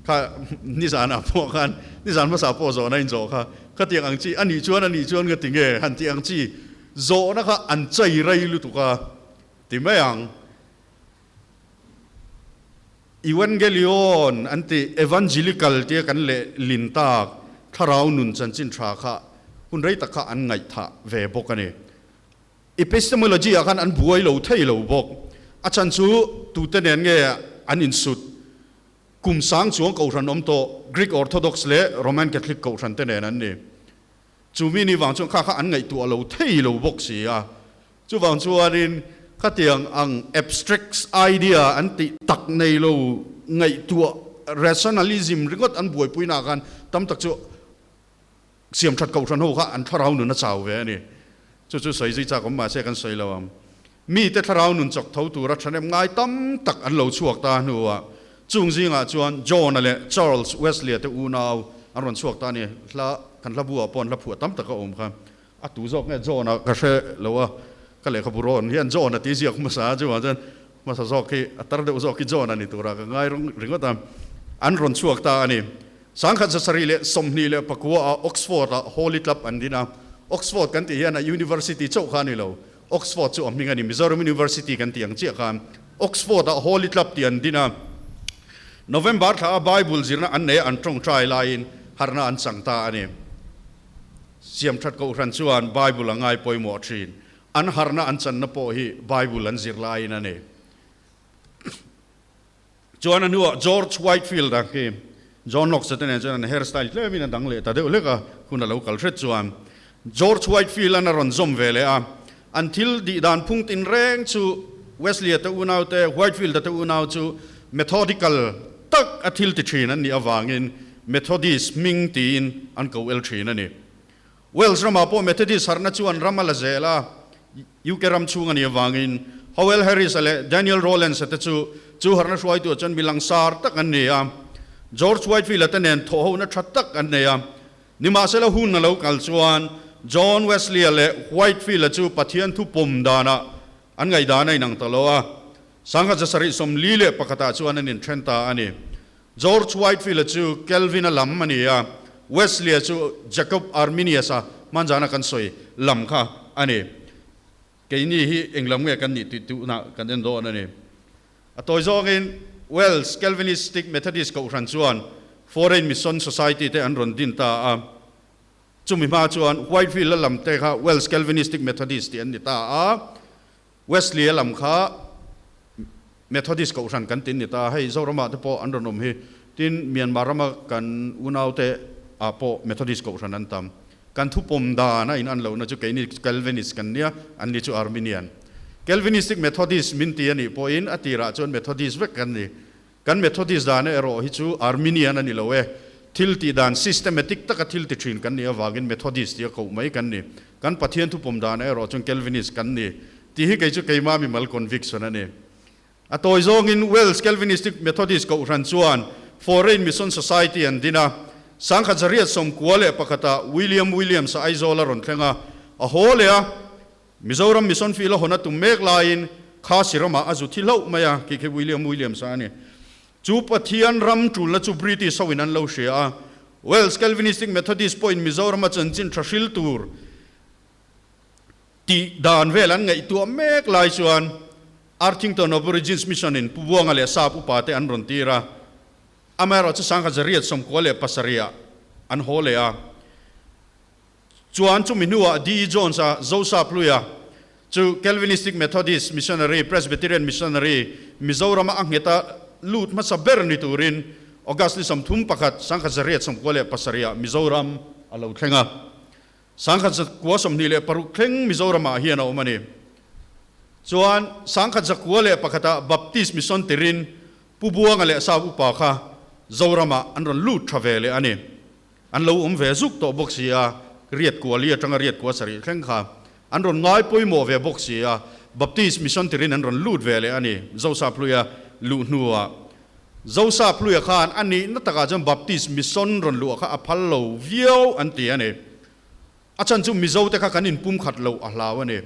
kha nizanah pawh khan nizan hmasa pawh zawhna in zawh kha Khatiang ang chi, a nih chuan a nih chuan ka ti nge han tih ang chi zawhna kha an chei rei lutuk a ti mai ang. Evangelion an tih evangelical tia kan leh lin tak thlarau nun chanchin tha kha hun rei tak kha an ngaihthah ve bawk a ni. Epistemology ah khan an buai lo thei lo bawk. A chhan chu tute nen nge an insut Kum sang chuang kohhran awm tawh Greek Orthodox leh Roman Catholic kohhran te nen an ni. Chu mi ni vang chuan kha kha an ngaihtuah lo thei lo bawk si a. Chuvang chuanin khatiang ang abstract idea an tih tak nei lo ngaihtuah rationalism ringawt an buaipuinaah khan tam tak chu siamthat kohhran ho kha an thlarau nun a chau ve a ni. Chu chu sawi zui chak awm mahse kan sawi lo ang. Mite thlarau nun chawk tho tura thahnem ngai tam tak an lo chhuak ta hnuah chung zingah chuan John-a leh Charles Wesley-a te unau an rawn chhuak ta a ni. Hla kan hla buah pawh an hla phuah tam tak a awm kha. A tu zawk nge John-a ka hre lo a, ka lehkhabu rawn hian John-a tih ziak hmasa a, chuvang chuan hmasa zawk hi a tar deuh zawk hi John-a ni turah ka ngai ringawt a, an rawn chhuak ta a ni. 1724 ah Oxford-ah Holy Club an din a, Oxford kan tih hian a University chauh kha a ni lo, Oxford chu a hming a ni, Mizoram University kan tih ang chiah khan Oxford ah Holy Club tih an din a, November thla a Bible zirna an nei a an tawngtai laiin harhna an chang ta a ni. Siamthat Kohhran chuan Bible a ngai pawimawh thin, an harhna an channa pawh hi Bible an zir laiin a ni. Chuan a hnuah George Whitefield a khi John Knox a te nen chuan an hair style tlemin a dang leh ta deuh hlek a, hun a lo kal hret chuan George Whitefield an a rawn zawm ve leh a, an thil dih dan phung tin reng chu Wesley a te unau te Whitefield a te unau chu methodical tak a thil ti thin an nih avangin Methodist hming tiin an ko el thin a ni. Wales ramah pawh Methodist harhna chuan ram a la zel a, UK ram chhung a nih avangin Howell Harris-a leh Daniel Rowlands-a te chu chu harhna hruaituah chuan mi langsar tak an ni a, George Whitefield-a te nen thawhhona tha tak an nei a. Nimahsela hun a lo kal chuan John Wesley-a leh Whitefield-a chu Pathian thu pawm danah an ngaihdan a inang ta lo a, 1741 ah chuan an inthen ta a ni. George Whitefield-a chu Calvin-a lam a ni a, Wesley-a chu Jacob Arminius-a hmanzana kan sawi lam kha a ni. Keini hi eng lam nge kan nih tih tuhna kan en dawn a ni. A tawi zawngin Welsh Calvinistic Methodist Kohhran chuan Foreign Mission Society te an rawn din ta a. Chumi hma chuan Whitefield-a lam te kha Welsh Calvinistic Methodist tih an ni ta a, Wesley-a lam kha. Methodist kohhran kan tin ni ta, hei Zoramah te pawh an rawn awm hi, tin Myanmar rama kan unaute ah pawh Methodist kohhran an tam. Kan thupawm dan a in an lohna chu keini Calvinist kan nia, an ni chu Arminian. Calvinistic Methodist min ti a nih pawhin a tirah chuan Methodist vek kan ni. Kan Methodist dana erawh hi chu Arminian a ni lo e. Thil tih dan systematic taka thil ti thin kan nih avangin Methodist tia koh mai kan ni. Kan Pathian thupawm dana erawh chuan Calvinist kan ni tih hi kei chu keima mimal conviction a ni. A tawi zawngin Welsh Calvinistic Methodist Kohhran chuan Foreign Mission Society an din a. Sangkhat zariat 91ah William Williams-a Aizawl a rawn thleng a, a haw leh a. Mizoram Mission Field a hawn a tum mek laiin Khasi ramah a zu thi hlauh mai a, khi khi William Williams-a a ni. Chu Pathian ram tulna chu British hoin an lo hria a, Welsh Calvinistic Methodist pawhin Mizorama chanchin tha hril tur tih dan vel an ngaihtuah mek lai chuan Arthington Aborigines Mission-in Pu Buanga leh Sap upate an rawn tir a, amaherawhchu 1997ah an haw leh a. Chuan chumi hnuah DE. Jones-a Joseph Hluia chu Calvinistic Methodist Missionary, Presbyterian Missionary, Mizorama a ngheta lut hmasa ber ni turin August ni 31, 1897ah Mizoram a lo thleng a. 1926 thleng Mizoramah hian a awm a ni. Chuan 1901ah Baptist Mission tirin Pu Buanga leh Sau Upa kha Zoramah an rawn lut tha ve leh a ni. An lo awm ve zuk tawh bawk si a, riat kua li atanga riat kua sarih thleng kha an rawn ngai pawimawh ve bawk si a, Baptist Mission tirin an rawn lut ve leh a ni, Zosapluia luh hnuah. Zosapluia khan a nihna takah chuan Baptist Mission rawn luh kha a phal lo viau an ti a ni. A chhan chu Mizo te kha kan inpumkhat loh a hlau a ni.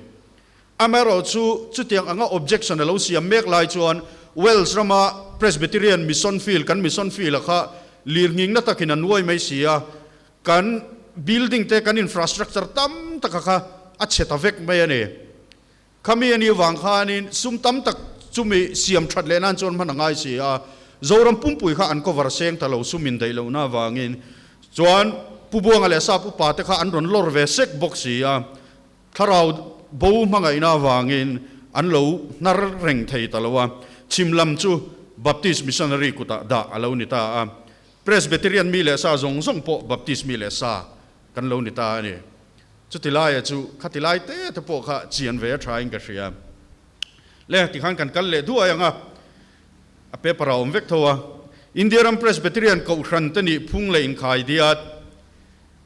Amaherawhchu, chutiang anga objection a lo siam mek lai chuan Wales rama Presbyterian Mission Field, kan Mission Field-a kha lirnghingna takin a nuai mai si a, kan building te, kan infrastructure tam taka kha a chhe ta vek mai a ni. Khami a nih avang khanin sum tam tak chumi siam that leh nan chuan hman a ngai si a, Zoram pumpui kha an cover seng ta lo sum indaih lohna avangin chuan Pu Buanga leh Sap upa te kha an rawn lawr ve sek bawk si a, Thlarau bo hmangaihna avangin an lo hnar reng thei ta lo a, chhim lam chu Baptist Missionary kutah dah a lo ni ta a. Presbyterian mi leh sa zawng zawng pawh Baptist mi leh sa kan lo ni ta a ni. Chuti laia chu khati lai te te pawh kha chian ve a thain ka hria. Le, tikhan kan kal leh duai ang a, a paper a awm vek tho a. India ram Presbyterian Kohhran te nih phung leh inkhai diat.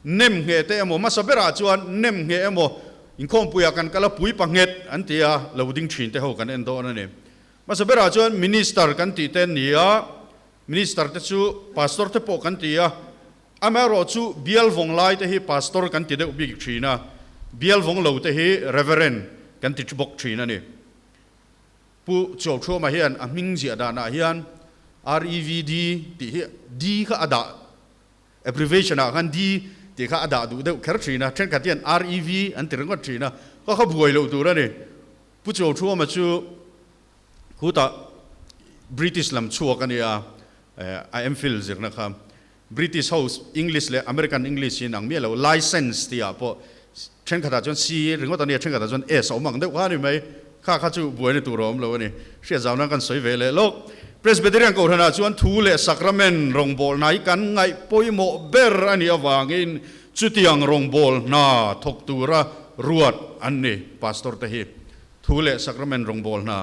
Nem ngheh te emaw, hmasa berah chuan nem ngheh emaw, inkhawmpuiah kan kal a, pui panghet an ti a, lo ding thin te ho kan en dawn a ni. Hmasa berah chuan Minister kan tih te an ni a, Minister te chu Pastor te pawh kan ti a, amaherawh chu bial vawng lai te hi Pastor kan ti deuh bik thin a, bial vawng lo te hi Reverend kan ti bawk thin a ni. Pu Chuauṭhuama hian a hming ziah danah hian REVD tih hi D kha a dah Abbreviation ah khan D tih kha a dah duh deuh kher thin a, thenkhat hian REV an ti ringawt thin a, kha kha buai loh tur a ni. Pu Chuauṭhuama chu khutah British lam chhuak a ni a, a MPhil zirna kha British ho English leh American English hi inang miah lo, license tih ah pawh thenkhatah chuan C ringawt a ni a, thenkhatah chuan S a awm ang deuh kha a ni mai. Kha kha chu buaina tur a awm lo a ni. Hriat zau nan kan sawi ve leh lawk. Presbyterian Kohhranah chuan thu leh sacrament rawngbawlna hi kan ngaih pawimawh ber a nih avangin chutiang rawngbawlhna thawk tura ruat an ni. Pastor te hi thu leh sacrament rawngbawlhna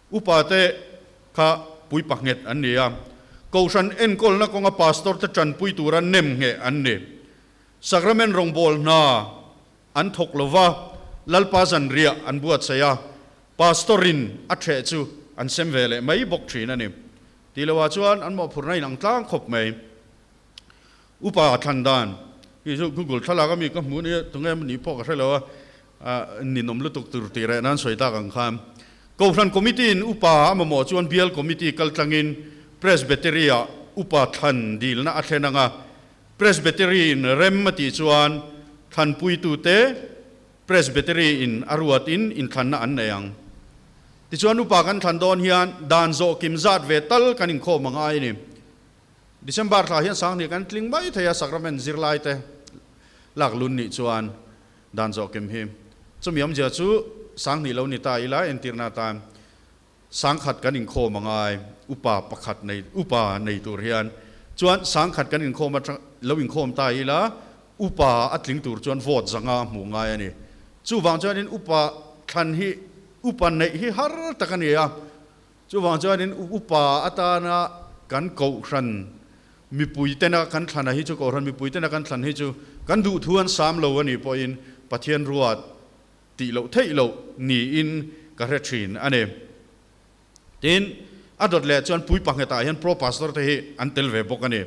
upa te kha puipa nghet an ni a. Kohhran enkawlna kawnga pastor te tanpui tura nem ngheh an ni. Sacrament rawngbawlhna An thawk lo va, Lalpa zanriah an buatsaih a, Pastor-in a ṭheh chu an sem ve leh mai bawk ṭhin a ni. Tih loah chuan an mawhphurhna in ang tlang khawp mai. Upa thlan dan hi chu Google thlalak ami ka hmuh nia, tunge emaw nih pawh ka hre lo a, ninawm lutuk tur tih reh nan sawi tak ang khan. Kohhran Committee-in upa a mamawh chuan Bial Committee kaltlangin Presbytery-ah upa thlan dilna a thlen ang a, Presbytery in rem a tih chuan thlanpuitute Presbytery in a ruat in inthlanna an nei ang. Tichuan upa kan thlan dawn hian dan zawh kim zat ve tal kan inkhawm a ngai a ni. December thla hian Sanghnih kan tling mai thei a Sacrament zirlai te lak lun nih chuan dan zawh kim hi. Chumi awmzia chu Sanghnih lo ni ta ila entirna atan. Sangkhat kan inkhawm a ngai, upa pakhat nei, upa nei tur hian. Chuan sangkhat kan inkhawm atang, lo inkhawm ta ila, upa a tling tur chuan vote zanga a hmuh ngai a ni. Chuvang chuanin upa thlan hi, upa neih hi har tak a ni a. Chuvang chuanin upa atana kan kohhran mipui tena kan thlan a hi chu, kohhran mipui tena kan thlan hi chu kan duhthu an sam lo a nih pawhin Pathian ruat tih loh theih loh niin ka hre thin a ni. Tin, a dawt leh chuan pui panghetah hian Pro Pastor te hi an tel ve bawk a ni.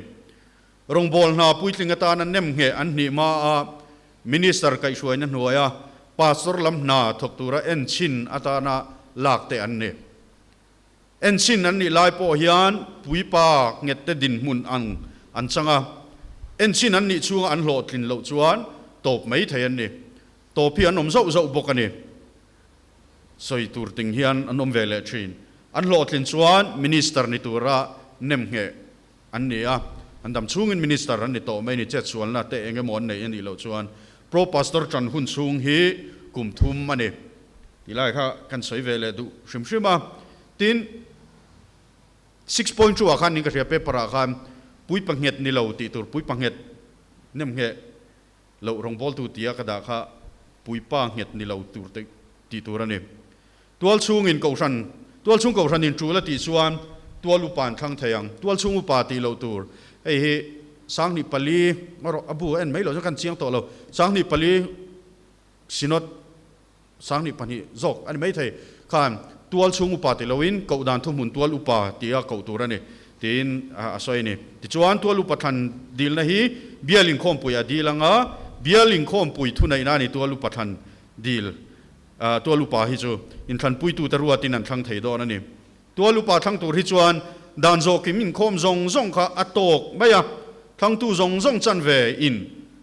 Rawngbâwl hna puitling atana nem ngheh an hnih hma a Minister kaihhruaina hnuaia Pastor lam hna thawk tura enchhin atana lak te an ni. Enchhin an nih lai pawh hian puipa nghet te dinhmun ang an chang a, enchhin an nih chhunga an hlawhtlin loh chuan tawp mai thei an ni. Tawp hi an awm zauh zauh bawk a ni. Sawi tur ting hian an awm ve leh thin. An hlawhtlin chuan Minister ni tura nemngheh an ni a, an dam chhungin Minister an ni tawh mai ni, chetsualna te eng emaw an neih a nih loh chuan Pro Pastor tan hun chhung hi kum thum a ni tih lai kha kan sawi ve leh duh hrim hrim a. Tin, 6.2 ah khan ning ka hria paper ah khan Puipa nghet ni lo tih tur Puipa nghet nemngheh loh rawngbawltu tia ka dah kha Puipa nghet ni lo tur tih tur a ni. Tual chhungin kohhran, tual chhung kohhranin tul a tih chuan tual upa an thlang thei ang. Tual chhung upa tih loh tur, hei hi 2004 erawh a bu a en mai loh chuan kan chiang tawh lo. 24 Synod 22 zawk a ni mai thei khan tual chhung upa ti loin koh dan thuhmun tual upa tia koh tur a ni tiin a sawi a ni. Tichuan tual upa thlan dilna hi bial inkhawmpui a dil anga bial inkhawmpui thuneihna a ni tual upa thlan dil. Tual upa hi chu inthlanpuitute ruatin an thlang thei dawn a ni. Tual upa thlang tur hi chuan dan zawhkim inkhawm zawng zawng kha a tawk mai a, thlangtu zawng zawng chanve in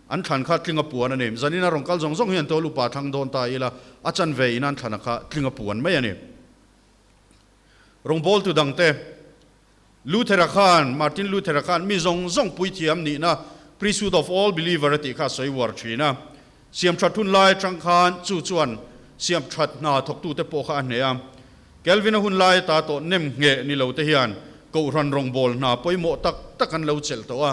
an thlan kha tling a puan a ni. Zanin a rawn kal zawng zawng hian tual upa thlang dawn ta ila a chanve in an thlan a kha tling a puan mai a ni. Rawngbawltu dangte Luther-a khan, Martin Luther-a khan mi zawng zawng puithiam nihna, priesthood of all believer a tih kha a sawi uar thin a. Siamthat hun lai atang khan chu chuan siamthat hna thawktute pawh kha a hneh a. Calvin-a hun lai ata tawh nem ngheh ni lo te hian Kohhran rawngbâwl hna pawimawh tak tak an lo chelh tawh a,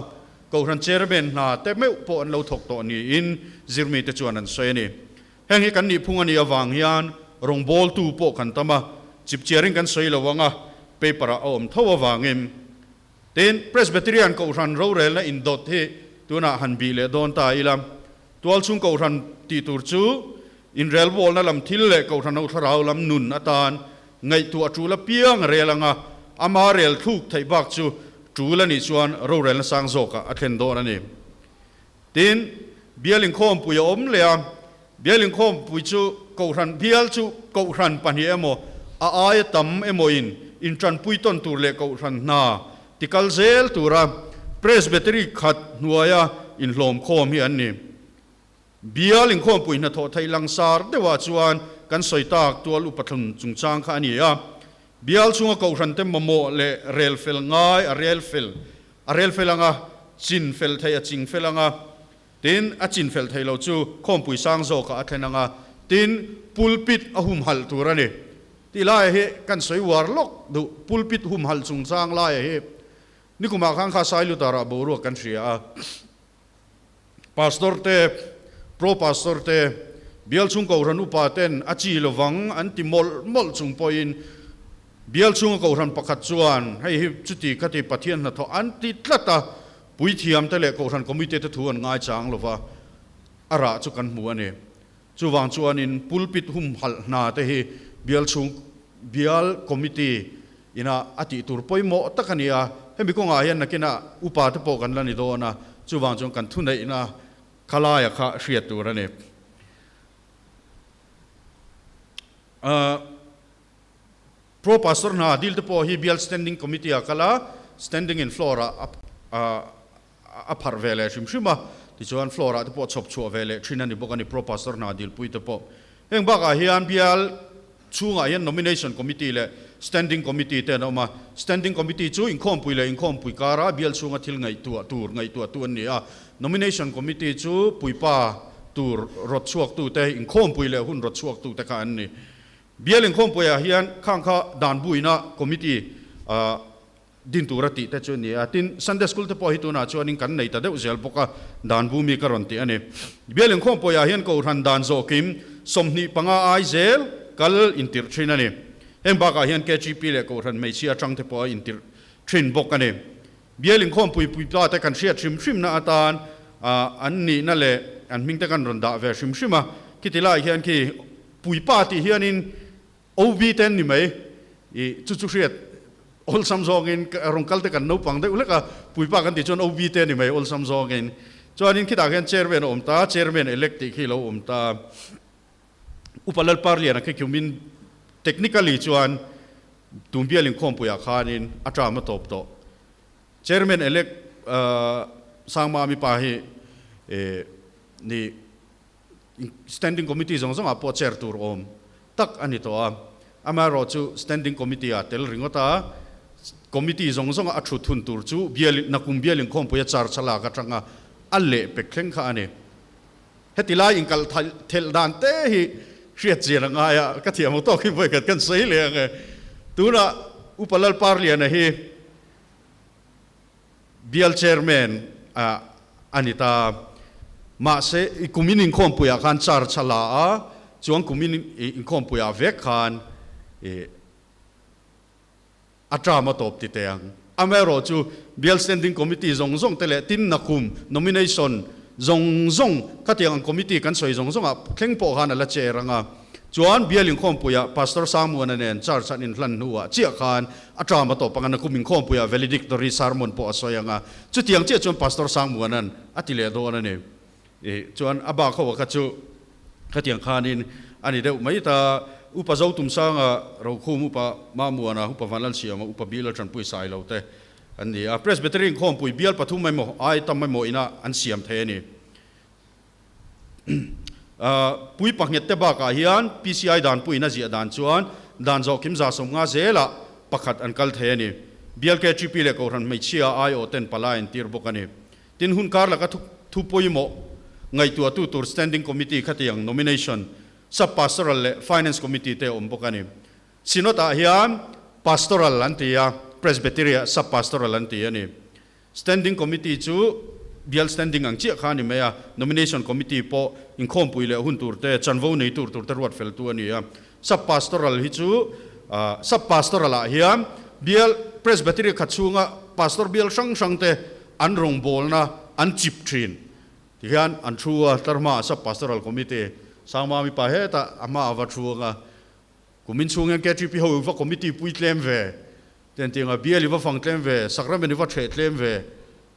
Kohhran chairman hna te meuh pawh an lo thawk tawh niin zirmite chuan an sawi a ni. Heng hi kan nihphung a nih avang hian rawngbawltu pawh kan tam a, chipchiarin kan sawi lo ang a, paper-ah a awm tho avangin. Tin, Presbyterian Kohhran rorelna indawt hi tunah han bih leh dawn ta ila, tualchhung Kohhran tih tur chu inrelbawlna lam thil leh Kohhran ho thlarau lam nun atan ngaihtuah tul apiang a rel ang a, ama rel thluk theih bak chu tul a nih chuan rorelna sang zawkah a thlen dawn a ni. Tin, bial inkhawmpui a awm leh a, bial inkhawmpui chu Kohhran bial chu Kohhran pahnih emaw a aia tam emawin intanpui tawn tur leh Kohhran hna tikal zel tura Presbytery khat hnuaia inhlawmkhawm hi an ni. Bial inkhawmpui hnathawh theih langsar deuhah chuan kan sawi tak tual upa thlun chungchang kha a ni a, bial chhunga Kohhran te mamawh leh rel fel ngai a rel fel A rel fel ang a, chin fel thei a ching fel ang a, tin, a chin fel thei lo chu khawmpui sang zawkah a thlen ang a, tin, pulpit a humhalh tur a ni. Tih laia hi kan sawi uar lawk duh, pulpit humhalh chungchang laia hi nikumah khan kha Sailutarah boruak kan hria a, Pastor te, Pro Pastor te, Bial chhung Kohhran upa ten a chi lovang an ti mawlh mawlh chung pawhin Bial chhunga Kohhran pakhat chuan hei hi chuti khati Pathian hnathawh an ti tlat a, puithiam te leh Kohhran Committee te thu an ngaichang lova a rah chu kan hmu a ni. Chuvang chuanin pulpit humhalh hna te hi Bial chhung Bial Committee ina a tih tur pawimawh tak a ni a, hemi kawngah hian nakinah upa te pawh kan la ni dawn a, chuvang chuan kan thuneihna khalaia kha hriat tur a ni. Pro Pastor hna dil te pawh hi Bial Standing Committee ah kal a, Standing in floor ah a pharh ve leh hrim hrim a, tichuan floor ah te pawh chhawp chhuah ve leh thin a ni bawk a ni Pro Pastor hna dilpui te pawh. Heng bakah hian Bial chhungah hian Nomination Committee leh Standing Committee te an awm a, Standing Committee chu inkhawmpui leh inkhawmpui kara bial chhunga thil ngaihtuah tur ngaihtuahtu an ni a, Nomination Committee chu puipa tur rawt chhuaktute, inkhawmpui leh hun rawt chhuaktute kha an ni. Bial inkhawmpuiah hian khang kha dan buina committee din tura tih te chu a ni a. Tin, Sunday School te pawh hi tunah chuanin kan nei ta deuh zel bawk a, dan bu mi ka rawn ti a ni. Bial inkhawmpuiah hian Kohhran dan zawhkim 25 ai zel kal intirh thin a ni. Heng bakah hian KGP leh Kohhran hmeichhia atang te pawh a intirh thin bawk a ni. Bial inkhawmpui puipa te kan hriat hrim hrimna atan an nihna leh an hming te kan rawn dah ve hrim hrim a. Khiti lai hian khi puipa tih hianin OB te an ni mai. I chu chu hriat awlsam zawngin rawn kal te kan naupang deuh hlek a, puipa kan tih chuan OB te a ni mai awlsam zawngin. Chuanin khitah khian chairman a awm ta, chairman elect tih khi lo awm ta. Upa Lalparliana khi khiumin technically chuan tun bial inkhawmpuiah khanin a term a tawp tawh. Chairman elect Sangmami pa hi ni Standing Committee zawng zawngah pawh chair tur awm tak a ni tawh a. Amaherawhchu Standing Committee ah tel ringawt a, Committee zawng zawnga a thut hun tur chu bial nakum bial inkhawmpui a charge a lak atanga a lehpek thleng kha a ni. Heti lai inkalh thelh dan te hi hriat chian a ngai a, ka thiam ang tawk hi vawikhat kan sawi leh ang e. Tunah Upa Lalparliana hi Bial Chairman a ni ta. Mahse, i kumin inkhawmpuiah khan charge a la a, chuan kumin inkhawmpuiah vek khan i a term a tawp ti teh ang. Amaherawh chu Bial Standing Committee zawng zawng te leh tin nakum nomination zawng zawng khatiang ang committee kan sawi zawng zawngah thleng pawh khan a la chair ang a. Chuan Bial inkhawmpuiah Pastor Sangmuana nen church an inhlan hnuah chiah khan a term a tawp ang a, nakum inkhawmpuiah valedictory sermon pawh a sawi ang a. Chutiang chiah chuan Pastor Sangmuana'n a ti leh dawn a ni. Chuan a bak ho a kha chu khatiang khanin a ni deuh mai ta. Upa Zotumsanga, Rokhum Upa Mamuana, Upa Vanlalsiama, Upa Bill Tanpui Sailo te an ni a. Presbytery inkhawmpui bial pathum emaw ai tam emaw ina an siam thei a ni. Pui pahnghet te bakah hian PCI danpuiin a ziah dan chuan dan zawh kim 150 zelah pakhat an kal thei a ni. BLKGP leh Kohhran hmeichhia aiawh ten palai an tir bawk a ni. Tin, hun kar laka thu pawimawh ngaihtuahtu tur Standing Committee khatiang nomination, Sub-Pastoral leh Finance Committee te a awm bawk a ni. Synod-ah hian Pastoral an ti a, Presbytery-ah Sub-Pastoral an ti a ni. Standing Committee chu bial standing ang chiah kha a ni mai a, Nomination Committee pawh inkhawmpui leh hun tur te, chanvo nei tur tur te ruat fel tu a ni a. Sub-Pastoral hi chu Sub-Pastoral ah hian bial Presbytery khat chhunga Pastor bial hrang hrang te an rawngbawlna an chip thin. Tihian an thu a, tlarhma ah Sub-Pastoral Committee Sangmami pa hetah a hma a va thu ang a, Kumin chhung hian KTP ho i va committee pui tlem ve, tentianga bial i va fang tlem ve, sacrament i va ṭheh tlem ve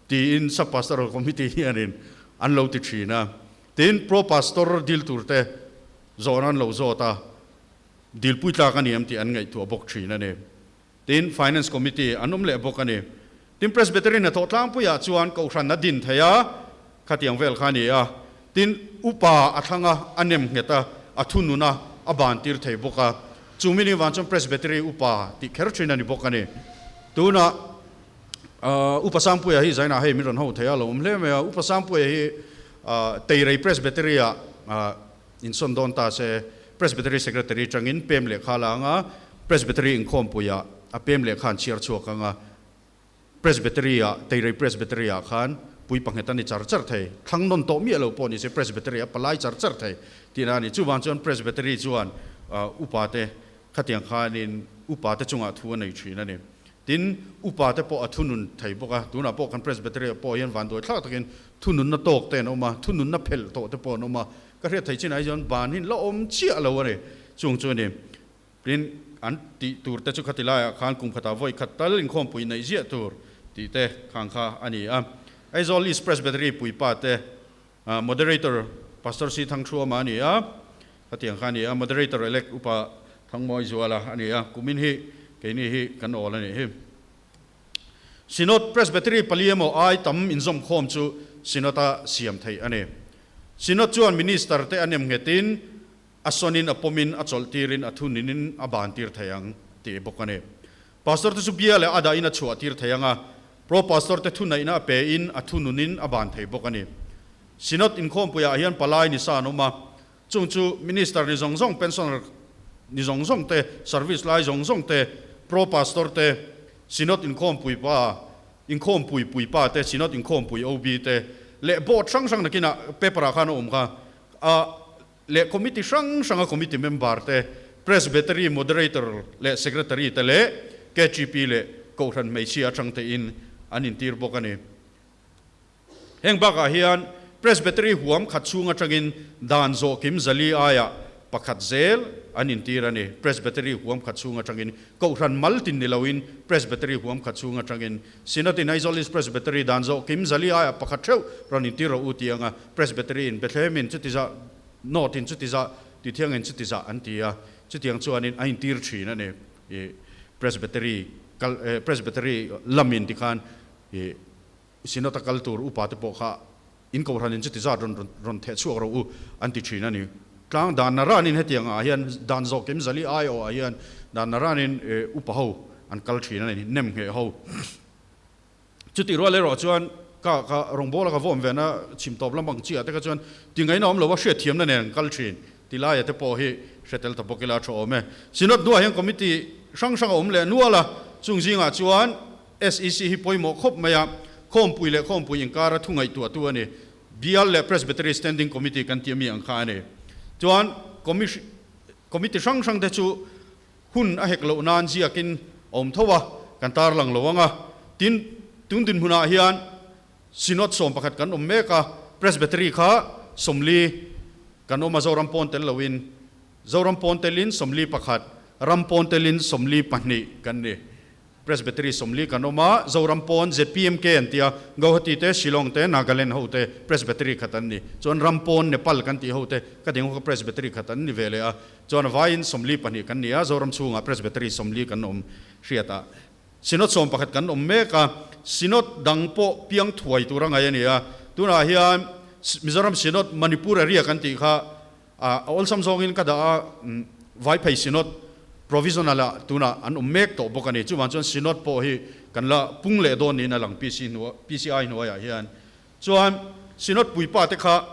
tiin Sub Pastoral Committee hianin an lo ti ṭhin a. Tin, Pro Pastor dil tur te zawhna an lo zawt a, dil pui tlak a ni em tih an ngaihtuah bawk ṭhin a ni. Tin, Finance Committee an awm leh bawk a ni. Tin, Presbytery hnathawh tlangpuiah chuan Kohhran a din thei a, khatiang vel kha a ni a. Tin, upa a thlang a, a nem nghet a, a thunun a, a ban tir thei bawk a. Chu mini vang chuan Presbytery upa tih kher thin a ni bawk a ni. Tunah Upa Sangpuia hi zainah hei min rawn ho thei a, lo awm hle mai a. Upa Sangpuia hi Teirei Presbytery-ah insawn dawn ta se, Presbytery Secretary atangin pem lehkha a la ang a, Presbytery inkhawmpuiah a pem lehkha an chhiar chhuak ang a. Presbytery-ah, Teirei Presbytery-ah khan pui panghet a ni char char thei. Thlang nawn tawh miah lo pawh ni se Presbytery a palai char char thei tihna a ni. Chuvang chuan Presbytery chuan upate khatiang khanin upate chungah thu a nei thin a ni. Tin, upate pawh a thunun thei bawk a, tunah pawh kan Presbytery-ah pawh hian vanduai thlak takin thununna tawk te an awm a, thununna phelh tawh te pawh an awm a. Ka hriat theih chinah hi chuan ban hi la awm chiah lo a ni. Chung chu a ni. Tin, an tih tur te chu khati laiah khan kum khatah vawi khat tal inkhawmpui neih ziah tur tih te khang kha a ni a. Aizawl East Presbytery puipa te Moderator Pastor C Thangthuama a ni a, khatiang kha a ni a, Moderator Elect Upa Thangmawi Zuala a ni a, kumin hi keini hi kan awl a nih hi. Synod Presbytery pali emaw ai tam inzawmkhawm chu Synod-a siam theih a ni. Synod chuan Minister te a nem nghetin, A sawnin a pawmin a chawlh tirin a thuninin a ban tir thei ang tih bawk a ni. Pastor te chu bia leh a dahin a chhuah tir thei ang a, Pro Pastor te thuneihna a pe in a thununin a ban thei bawk a ni. Synod inkhawmpuiah hian palai ni sa an awm a, chung chu Minister ni zawng zawng pensioner ni zawng zawng te, service lai zawng zawng te, Pro Pastor te, Synod inkhawmpui pa, inkhawmpui puipa te, Synod inkhawmpui OB te, leh board hrang hrang nakinah paper ah khan a awm kha, a leh committee hrang hranga committee member te, Presbytery Moderator leh Secretary te leh KGP leh Kohhran hmeichhia atang tein an intir bawk a ni. Heng bakah hian Presbytery huam khat chhung atangin dan zawh kim zali aiah pakhat zel an intir a ni. Presbytery huam khat chhung atangin Kohhran mal tin ni loin Presbytery huam khat chhung atangin Synod in Aizawl East Presbytery dan zawh kim zali aiah pakhat theuh rawn intir rawh u tih anga Presbytery in Bethlehem in chuti zah North in chuti zah Tithiang in chuti zah an ti a, chutiang chuanin a intir thin a ni. Presbytery kal Presbytery lamin tikhan i Synod a kal tur upa te pawh kha in kohhran in chuti zat rawn rawn theh chhuak rawh u an ti thin a ni. Tlang dan naranin hetiang ah hian dan zawh kim zali aiawh ah hian dan naranin upa ho an kal thin a ni, nem ngheh ho. Chutih rual erawh chuan ka ka rawngbawla ka vawm ve na chhim tawp lam ang chi ah te kha chuan ti ngaihna awm lo a hriatthiamna nen an kal thin ti laia te pawh hi hre tel ta bawk ila a tha awm e. Synod hnuah hian committee hrang hrang a awm leh nual a, chung zingah chuan SEC hi pawimawh khawp mai a, khawmpui leh khawmpui inkara thu ngaihtuahtu a ni. Bial leh Presbytery Standing Committee kan tih ami ang kha a ni. Chuan Committee hrang hrang te chu hun a hek loh nan ziakin a awm tho a, kan tarlang lo ang a. Tin, tun dinhmunah hian Synod 11 kan awm mek a, Presbytery kha 40 kan awm a, Zoram pawn tel loin. Zoram pawn telin 41, ram pawn telin 42 kan ni. Presbytery 40 kan awm a, Zoram pawn ZPMK an ti a, Gauhati te, Shillong te, Nagaland ho te Presbytery khat an ni. Chuan ram pawn Nepal kan tih ho te, ka ding ho kha Presbytery khat an ni ve leh a. Chuan a vaiin 42 kan ni a, Zoram chhungah Presbytery 40 kan awm hriat a. Synod 11 kan awm mek a, Synod dang pawh piang thuai tur a ngaih a ni a. Tunah hian Mizoram Synod Manipur area kan tih kha A awlsam zawngin ka dah a, Vaiphei Synod Provisional ah tunah an awm mek tawh bawk a ni. Chuvang chuan Synod pawh hi kan la pung leh dawn niin a lang PC hnuai PCI hnuaiah hian. Chuan Synod puipa te kha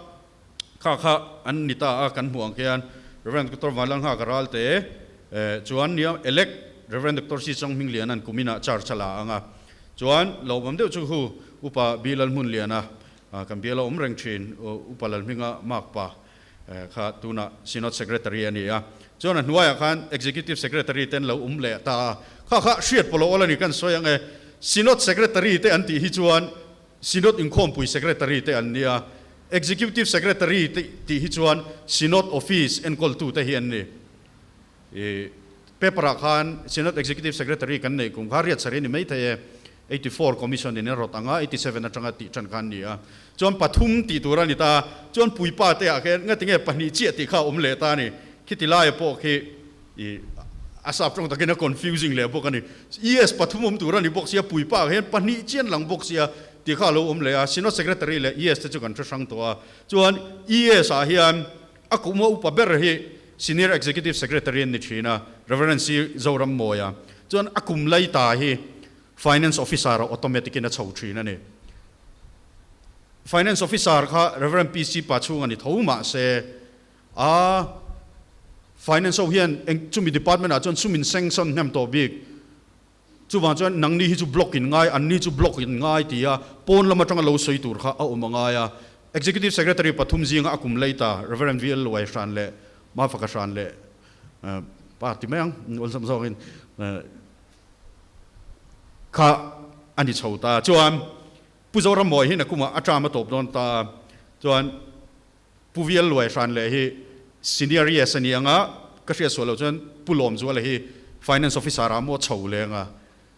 kha kha an ni ta a, kan hmuh ang khian Rev. Doctor Vanlalnghaka Ralte chuan nia elect Rev. Doctor Si Chong Hmingliana'n kuminah charge a la ang a. Chuan lo awm deuh chu hu Upa Bi Lalhmunliana kan bial a awm reng thin Upa Lalhminga Makpa kha tunah Synod Secretary a ni a, chuan a hnuaiah khan Executive Secretary te an lo awm leh ta a, kha kha hriat pawh lo awl a ni kan sawi ang e, Synod Secretary te an tih hi chuan Synod inkhawmpui Secretary te an ni a, Executive Secretary te tih hi chuan Synod Office enkawltu te hi an ni. I paper ah khan Synod Executive Secretary kan neih kum kha riat sarih a ni maithei e. 84 Commission in a rawt ang a, 87 atanga tih tan kha an ni a. Chuan pathum tih tur a ni ta a, chuan puipa te ah khian ngati nge pahnih chiah tih kha a awm leh ta a ni. Khiti laia pawh khi i a sap tawng takin a confusing leh bawk a ni. ES pathum awm tur a ni bawk sia, puipa ah hian pahnih chian lang bawk sia tih kha a lo awm leh a. Synod Secretary leh ES te chu kan hre hrang tawh a. Chuan ES ah hian a kum a upa ber hi Senior Executive Secretary an ni thin a, Reverend C. Zorammawia. Chuan a kum lai ta hi Finance Officer ah automatic in a chho thin a ni. Finance Officer kha Rev. PC Pachhung a ni tho mah se, a Finance ho hian eng chumi department ah chuan sum in sanction hnem tawh bik. Chuvang chuan nangni hi chu block in ngai, anni chu block in ngai ti a pawn lam atanga lo sawi tur kha a awm a ngai a. Executive Secretary pathum zinga a kum lei ta Rev. VL Luai Hran leh Mafaka Hran leh pa ti mai ang awlsam zawkin Kha a ni chho ta. Chuan Pu Zorammawi hi nakumah a term a tawp dawn ta a, chuan Pu Vial Luai Hran leh hi Senior ES a ni ang a, ka hriat sual loh chuan Pu Lawmzuala hi Finance Officer ah maw chho leng a,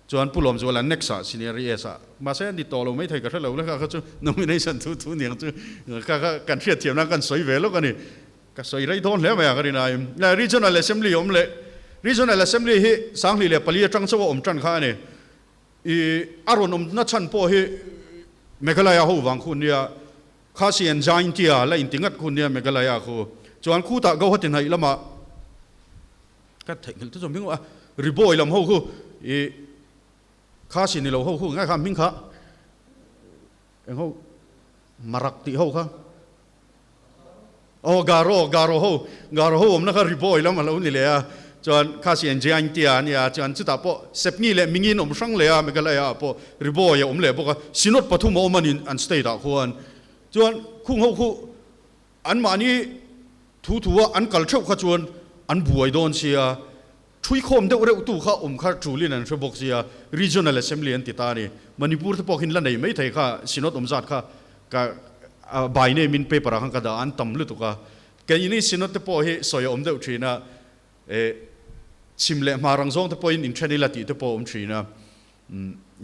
chuan Pu Lawmzuala next ah Senior ES ah, mahse a ni tawh lo maithei ka hre lo le kha kha chu nomination thu thu niang chu kha kha kan hriatthiam nan kan sawi ve lawk a ni. Ka sawi rei dawn hle mai a ka rin aiin. Regional Assembly awm leh Regional Assembly hi 2004 atang chauh a awm tan kha a ni. I a rawn awmna chhan pawh hi Meghalaya ho vang khu nia, Khasi and Jaintia la inti ngat khu nia Meghalaya khu. Chuan khutah Gauhati hnaih lamah ka theihnghilh te chu hming a Ribawi lam ho khu i Khasi ni lo ho khu ngai kha hming kha eng ho Marak tih ho kha. Aw Garo, Garo ho, Garo ho awmna kha Ribawi lam a lo ni leh a. Chuan Khasi and Jaintia a nia, chuan chutah pawh Sepngi leh Mingin awm hrang leh a, Meghalaya ah pawh Riboi a awm leh bawk a, Synod pathum a awm a ni an state ah khuan. Chuan khung ho khu anmahni thu thu a an kal theuh kha chuan an buai dawn sia, thuikhawm deuh reuh tu kha awm kha tulin an hre bawk sia, Regional Assembly an ti ta a ni. Manipur te pawh khin la nei mai thei kha Synod awm zat kha ka by name in paper ah khan ka dah a, an tam lutuk a. Keini Synod te pawh hi sawi a awm deuh thin a, eh chhim leh hmar ang zawng te pawhin inthen ila tih te pawh a awm thin a,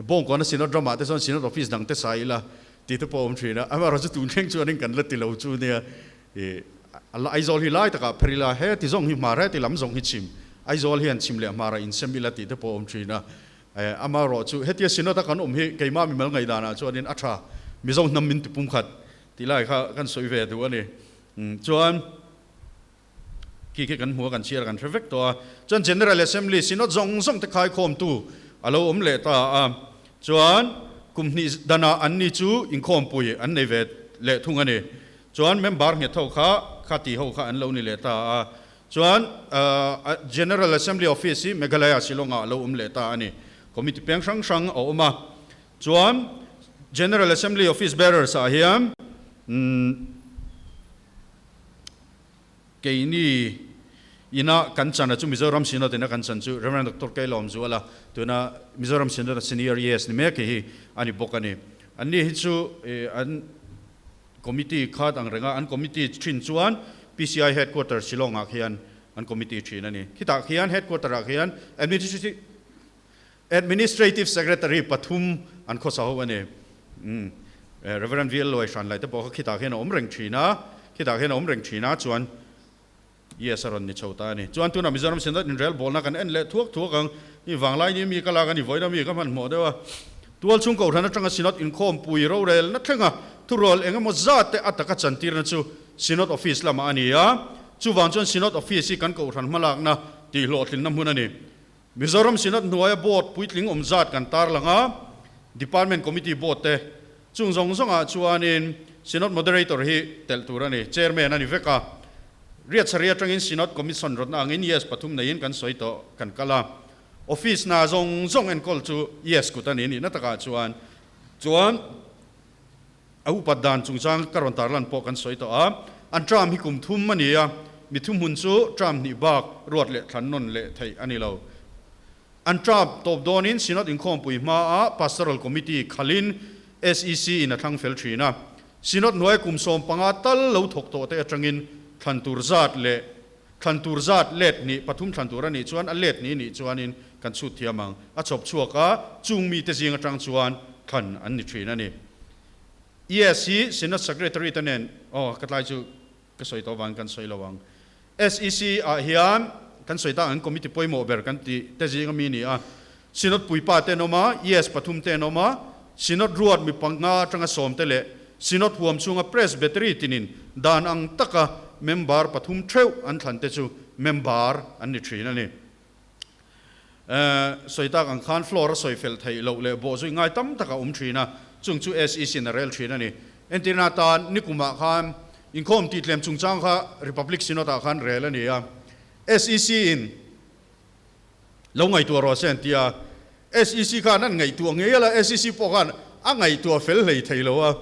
Bawngkawn a Synod ramah te chuan Synod office dang te sa ila tih te pawh a awm thin a, amaherawhchu tun thleng chuanin kan la ti lo chu nia, eh Aizawl hi lai takah pher ila heti zawng hi hmar heti lam zawng hi chhim, Aizawl hian chhim leh hmarah insem ila tih te pawh a awm thin a, eh amaherawhchu hetia Synod a kan awm hi keimah mimal ngaihdanah chuanin a tha, Mizo hnam min ti pumkhat tih lai kha kan sawi ve duh a ni. Chuan khi khi kan hmu a, kan chhiar a, kan hre vek tawh a. Chuan General Assembly Synod zawng zawng te khaikhawmtu a lo awm leh ta a. Chuan kum hnih danah anni chu inkhawmpui an nei ve leh thung a ni. Chuan member nghet ho kha kha ti ho kha an lo ni leh ta a. Chuan General Assembly Office hi Meghalaya Shillong-ah a lo awm leh ta a ni. Committee peng hrang hrang a awm a. Chuan General Assembly Office Bearers ah hian keini ina kan chan a chu Mizoram Synod ina kan chan chu Rev. Doctor Keilawm Zuala tuna Mizoram Synod a Senior Yes ni mek hi a ni bawk a ni. Anni hi chu an committee khat ang renga an committee thin chuan PCI Headquarters Shillong ah khian an committee thin a ni. Khitah khian Headquarter ah khian Administrative Administrative Secretary pathum an khawsa ho a ni. Rev. VL Luai hran lai te pawh kha khitah khian a awm reng thin a, khitah khian a awm reng thin a, chuan Yes a rawn ni chho ta a ni. Chuan tunah Mizoram Synod inrelbawlna kan en leh thuak thuak ang, i vanglai ni mi ka lak a ni, vawiin ami ka hmanhmawh deuh a. Tualchhung Kohhran atanga Synod inkhawmpui rorelna thlenga thurual eng emaw zat te a taka chantirna chu Synod Office lamah a ni a, chuvang chuan Synod Office hi kan Kohhran hmalakna tihhlawhtlinna hmun a ni. Mizoram Synod hnuaia Board puitling awm zat kan tarlang a, Department Committee Board te chung zawng zawngah chuanin Synod Moderator hi telh tur a ni, Chairman a ni vek a. Riatsari atangin Synod Commission rawtna angin Yes pathum neiin kan sawi tawh kan kal a. Office hna zawng zawng enkawl chu Yes kut a ni nihna takah chuan chuan a upat dan chungchang ka rawn tarlan pawh kan sawi tawh a, an term hi kum thum a ni a, mi thuhmun chu term hnih bak ruat leh thlan nawn leh theih a ni lo. An term tawp dawnin Synod inkhawmpui hmaah Pastoral Committee khalin SEC in a thlang fel thin a, Synod hnuaia kum 15 tal lo thawk tawh te atangin thlan tur zat leh thlan tur zat let hnih pathum thlan tur a nih chuan a let hnih nih chuanin kan chhut thiam ang. A chhawp chhuak a, chung mite zing atang chuan thlan an ni thin a ni. Yes hi Synod Secretary te nen, aw ka tlai chu ka sawi tawh vangin kan sawi lo ang. SEC ah hian kan sawi tak ang committee pawimawh ber kan tih te zing ami ni a. Synod puipa te an awm a, yes pathum te an awm a, Synod ruat mi panga atanga sawm te leh Synod huam chhunga Presbytery tinin dan ang taka member pathum theuh an thlan te chu member an ni thin a ni. Sawi tak ang khan floor a sawi fel theih loh leh bawhzui ngai tam tak a awm thin a, chung chu SEC in a rel thin a ni. Entirna atan nikumah khan inkhawm tihtlem chungchang kha Republic Synod ah khan rel a ni a, SEC in lo ngaihtuah rawh se an ti a, SEC khan an ngaihtuah ngei a la, SEC pawh khan a ngaihtuah fel hlei thei lo a,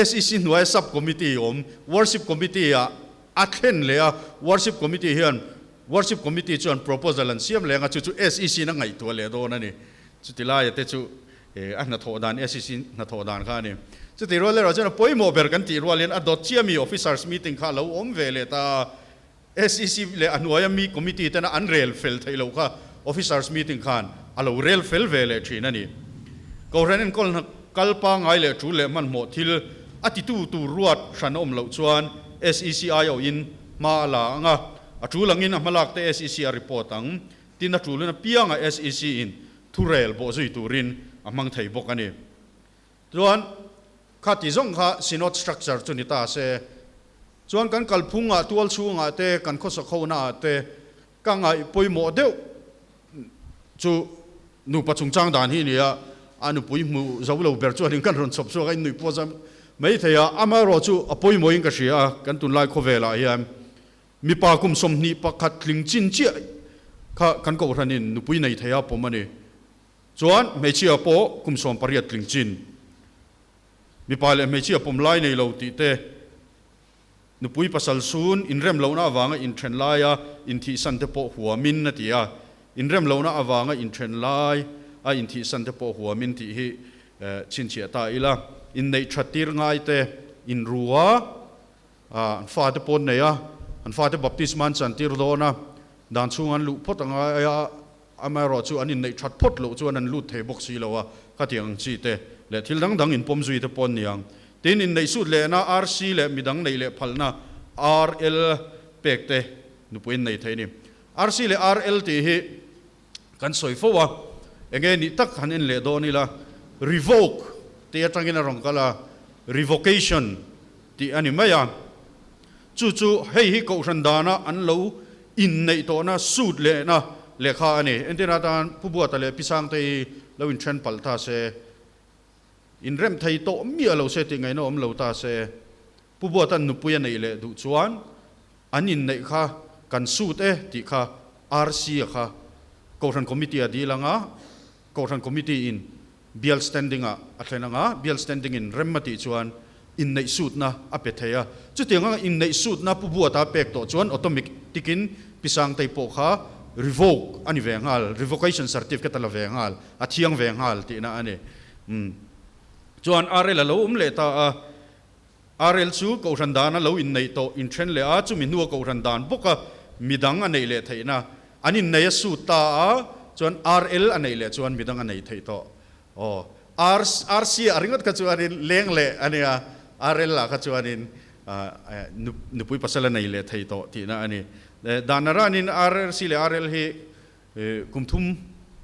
SEC hnuaia sub committee awm Worship Committee ah a thlen leh a, Worship Committee hian Worship Committee chuan proposal an siam leng a, chu chu SEC in a ngaihtuah leh dawn a ni. Chuti laia te chu a hnathawh dan, SEC hnathawh dan kha a ni. Chuti rual erawh chuan a pawimawh ber kan tih rualin a dawt chiah mi Officers meeting kha a lo awm ve leh ta a, SEC leh a hnuaia mi committee tena an rel fel theih loh kha Officers meeting khan a lo rel fel ve leh thin a ni. Kohhran enkawl hna kal pangngai leh tul leh hmanhmawh thil a titu tur ruat hran a awm loh chuan SEC aiawhin hma a la ang a, A tul angin a hmalak te SEC a report ang, tin a tulin apianga SEC in thurel bawhzui turin a hmang thei bawk a ni. Chuan kha ti zawng kha Synod structure chu ni ta se, chuan kan kalphungah tual chhungah te kan khawsak hona ah te ka ngaih pawimawh deuh chu nupa chungchang dan hi a ni a, a nupui hmu zo lo ber chuanin kan rawn chhawp chhuak a, innuih pawh zam mai thei a, amaherawhchu a pawimawhin ka hria a, kan tunlai khawvelah hian Mipa kum 21 tling chin chiah Kha kan kohhranin nupui nei thei a pawm a ni. Chuan hmeichhia pawh kum 18 tling chin. Mipa leh hmeichhia pawm lai nei lo tih te, nupui pasal sun inrem lohna avanga inthen laia inthihsan te pawh huamin a ti a. Inrem lohna avanga inthen lai a inthihsan te pawh huamin tih hi chhinchhiah ta ila. Inneih that tir ngai te inrua an fate pawn nei a, an fate baptisma an chantir dawn a, dan chhung an luh phawt angai a, amaherawh chu an inneih that phawt loh chuan an lut thei bawk si lo a, khatiang ang chi te leh thil dang dang inpawm zui te pawh an ni ang. Tin, inneih sut lehna RC leh midang neih leh phalna RL pek te nupui an nei thei a ni. RC leh RL tih hi kan sawi fo a, enge nih tak han en leh dawn ila, revoke tih atangin a rawn kal a, revocation tih a ni mai a, chu chu hei hi kohhran dana an lo inneih tawhna suit lehna lehkha a ni. Entirna atan Pu Buata leh Pi Sangtei lo inthen palh ta se, inrem thei tawh miah lo se tih ngaihna awm lo ta se, Pu Buata'n nupui a neih leh duh chuan an inneih kha kan suit e tih kha RC a kha Kohhran Committee a dil anga, Kohhran Committee in Bial Standing ah a thlen anga, Bial Standing in rem a tih chuan inneih suitna a pe thei a. Chutiang anga inneih suitna Pu Buata a pek tawh chuan automatic in Pi Sangtei pawh kha revoke a ni ve nghal, revocation certificate a la ve nghal, a thiang ve nghal tihna a ni. Umm. Chuan RL a lo awm leh ta a. RL chu Kohhran dana lo inneih tawh inthen leh a, chumi hnua Kohhran dan bawka midang a neih leh theihna an innei a sut ta a, chuan RL a neih leh chuan midang a neih theih tawh. Aw, R, RC ah ringawt kha chuanin leng leh a nia, RL ah kha chuanin nupui pasal a nei leh thei tawh tihna a ni. Dan aranin RC leh RL hi Kum thum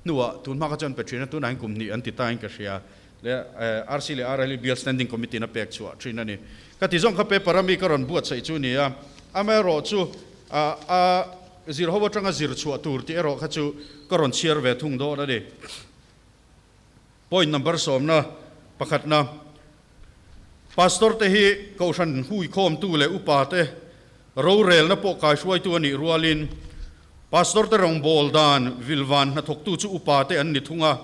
hnuah tun hma kha chuan pe thin a, tunah hian kum hnih an ti tain ka hria. Leh RC leh RL hi Bial Standing Committee in a pek chhuah thin a ni. Ka ti zawng kha paper a mi ka rawn buatsaih chu ni a, amaherawh chu a zir ho atanga zir chhuah tur tih erawh kha chu ka rawn chhiar ve thung dawn a ni. Point number sawmna pakhatna, Pastor te hi Kohhran huikhawmtu leh upa te rorelna pawh kaihruaitu a nih rualin Pastor te rawngbâwl dan vilvan hnathawktu chu upa te an ni thung a.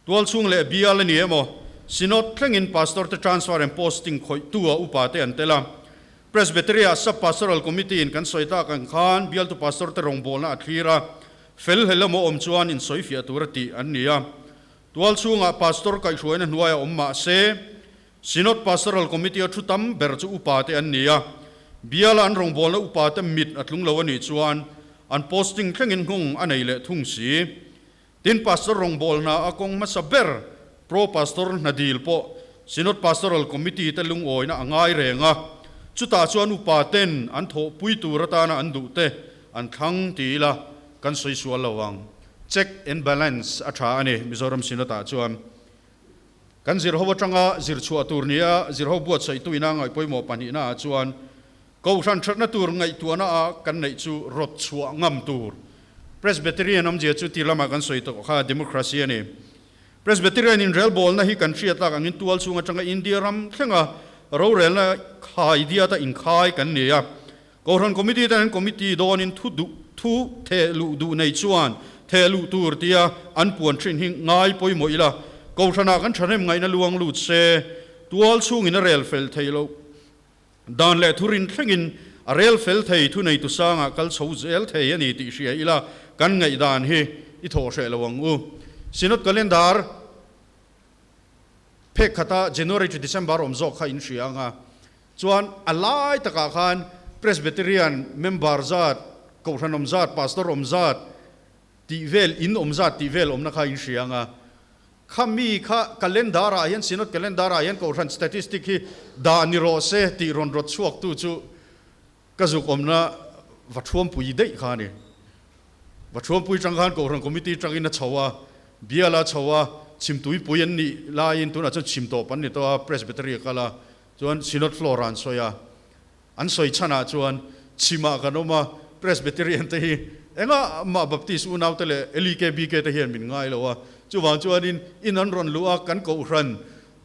Tualchhung leh bial a ni emaw, Synod thlengin Pastor te transfer and posting khawihtu ah upa te an tel a. Presbytery ah Sub-Pastoral Committee in kan sawi tak ang khan bialtu Pastor te rawngbâwlna a thlir a, fel hlel emaw awm chuan insawifiah tura tih an ni a. Tual chhungah Pastor kaihhruaina hnuaia awm mah se, Synod Pastoral Committee-a thu tam ber chu upate an ni a. Biala an rawngbawlna upate mit a tlung lo a nih chuan an posting thlengin nghawng a nei leh thung si. Tin, Pastor rawngbawlhna a kawng hmasa ber Pro Pastor hna dil pawh Synod Pastoral Committee te lungawina a ngai reng a, chutah chuan upaten an thawhpui tur atana an duhte an thlang ti ila kan sawi sual lo ang. Check and balance a tha a ni Mizoram Synod ah chuan. Kan zirho atanga zir chhuah tur nia zirho buatsaihtu ina ngaih pawimawh pahnihna ah chuan Kohhran thatna tur ngaihtuahna ah kan neih chu rawt chhuah ngam tur. Presbyterian awmzia chu ti lamah kan sawi tawh kha democracy a ni. Presbyterian inrelbawlna hi kan hriat lak angin tual chhung atanga India ram thlenga rorelna khai diata inkhai kan ni a. Kohhran Committee ten an Committee dawnin thu duh thu theh luh duh nei chuan theh luh tur tia an puan thin hi ngai pawimawh ila, Kohhranah kan thahnem ngaihna luang lut se, tual chhungin a rel fel thei loh dan leh thurin thlengin a rel fel thei thuneitu sangah kal chho zel thei a ni tih hria ila kan ngaihdan hi i thawh hreh lo ang u. Synod Calendar phek khata January to December awm zawk kha in hria ang a. Chuan a lai takah khan Presbyterian member zat, Kohhran awm zat, Pastor awm zat tih vel, in awm zat tih vel awmna kha in hria ang a. Kha mi kha calendar ah hian, Synod calendar ah hian Kohhran statistic hi dah ni rawh se tih rawn rawt chhuaktu chu ka zuk awmna va thuampui daih kha a ni. Va thuampui tang khan Kohhran Committee tangin a chho a, bial a chho a, chhimtuipui an nih laiin tunah chuan chhim tawp an ni tawh a, Presbytery a kal a, Chuan Synod floor ah an sawi a, an sawi chhanah chuan chhimah kan awm a, Presbyterian te hi engah mah Baptist unau te leh LEKBK te hian min ngai lo a, chuvang chuanin in an rawn luh a, kan kohhran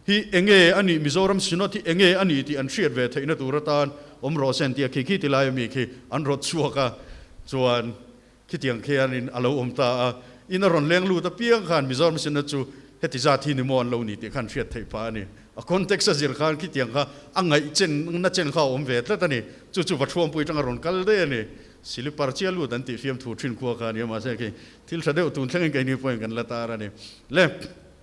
hi enge a nih, Mizoram Synod hi enge a nih tih an hriat ve theihna tur atan awm rawh se an ti a, khi khi ti lai ami khi an rawt chhuak a, chuan. Khitiang khianin a lo awm ta a, in a rawn leng lut apiang khan Mizoram Synod chu heti zat hi ni maw an lo ni tih khan hriat theih phah a ni. A context a zir khan khitiang kha a ngaih chen na chen kha a awm ve tlat a ni. Chu chu Vathuampui atanga rawn kal daih a ni. Silipar chia lut an tih fiamthu thin khua kha a ni a, mahse khi thil tha deuh tun thlengin keini pawhin kan la tar a ni. Le,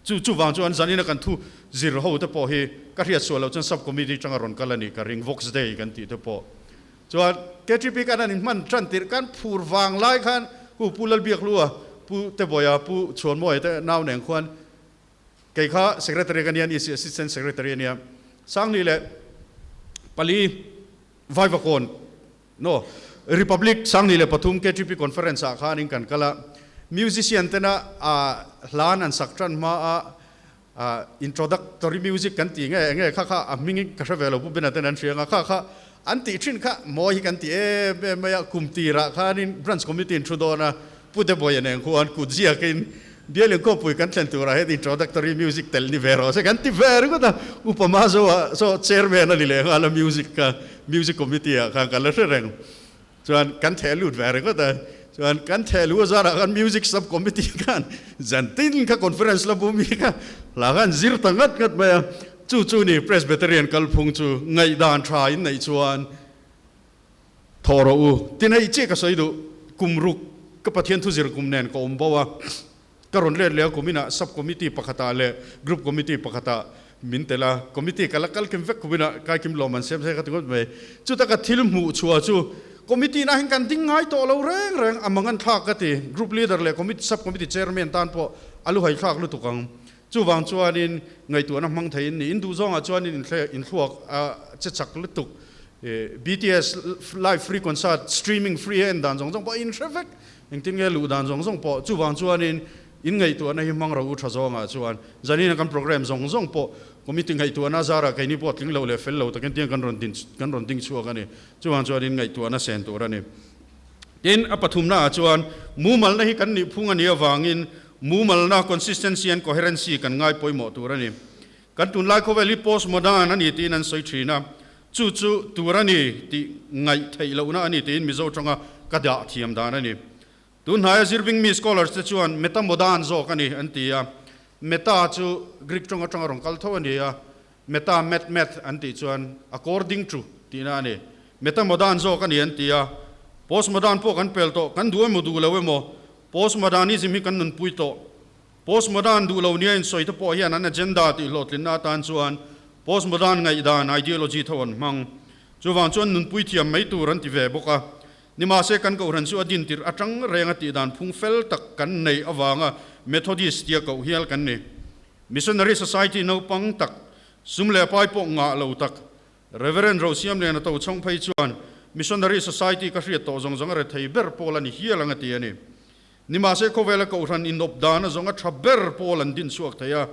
chu chuvang chuan zanina kan thu zir ho te pawh hi ka hriat suah loh chuan sub committee atanga rawn kal a nih ka ring, Vox Day kan tih te pawh. Chuan KTP kan han inhman tan tirh kan phur vang lai khan hu Pu Lalbiakhlua, Pu Tebawia, Pu Chhuanmawia te nau nen khuan kei kha Secretary ka nia, ni si Assistant Secretary a nia. Sangli leh pali Vaivakawn, no, Republic 2003 KTP Conference ah khan in kan kal a, musician tena a hlan an sak tan hma a Introductory music kan tih nge enge kha kha a hming ka hre ve lo Pu Bena ten an hria anga kha kha an tih thin kha mawi hi kan ti em em mai a kum tirah khanin branch committee in thu dawn a Pu Deboia nen khuan kut ziakin Bialin khawpui kan thlen turah hian introductory music tel ni ve rawh se kan ti ve ringawt a Upa Mazoa saw chairman a ni leh nghal a music kha music committee ah khan ka la hre reng. Chuan kan theh lut ve ringawt a, chuan kan theh luh azarah khan music sub committee khan zan tin kha conference la bum hi kha hla khan zir ta ngat ngat mai a, chu chu ni Presbyterian kalphung chu ngaihdan tha in neih chuan thawh rawh u. Tin hei chiah ka sawi duh, kum ruk ka Pathian thu zir kum nen ka awm bo a, ka rawn let leh a kum inah sub committee pakhatah leh group committee pakhatah min tel a, committee ka la kal kim vek kum inah kai kim lawm an siam se ka ti ngawt mai. Chuta ka thil hmuh chhuah chu committee nah hian kan ding ngai tawh lo reng reng a mang an thlak ka ti, group leader leh committee sub committee chairman tan pawh a lu hai thlak lutuk ang. Chuvang chuanin ngaihtuahna hmang theiin ni in duh zawngah chuanin inthluak a che chak lutuk. BTS live free concert streaming free a en dan zawng zawng pawh a inhre vek. Engtin nge luh dan zawng zawng pawh chuvang chuanin in ngaihtuahna hi hmang ro u tha zawngah chuan zanina kan program zawng zawng pawh committee ngaihtuahna zarah keini pawh tling lo leh fel lo takin tiang kan rawn din kan rawn ding chhuak a ni. Chuvang chuan in ngaihtuahna sen tur a ni. Tin, a pathumna ah chuan mumalna hi kan nih phung a nih avangin mumalna, consistency and coherency, kan ngai pawimawh tur a ni. Kan tunlai khawvel hi postmodern a ni tiin an sawi thin a, Chu chu tur a ni tih ngaih theih lohna a ni tiin Mizo tawnga ka dah thiam dan a ni. Tun hnaia zirbing mi scholars te chuan meta-modern zawk a ni an ti a. Meta chu Greek tawng atanga rawn kal tho a ni a, meta, met, meth an tih chuan according to tihna a ni. Meta-modern zawk a ni an ti a. Postmodern pawh kan pel tawh, kan duh emaw duh lo emaw postmodernism hi kan nunpui tawh. Postmodern duh lo nia insawi te pawh hian an agenda tih hlawhtlinna atan chuan postmodern ngaihdan, ideology, tho an hmang. Chuvang chuan nunpui thiam mai tur an ti ve bawk a. Nimahse kan kohhran chu a din tirh atang reng a tihdan phung fel tak kan neih avanga Methodist tia koh hial kan ni. Missionary Society naupang tak, sum leh pai pawh ngah lo tak, Reverend Rosiamliana Tochhawng phei chuan Missionary Society ka hriat tawh zawng zawng a rethei ber pawl a ni hial ang a ti a ni. Nimahse khawvela kohhran inawp dana zawnga tha ber pawl an din chhuak thei a,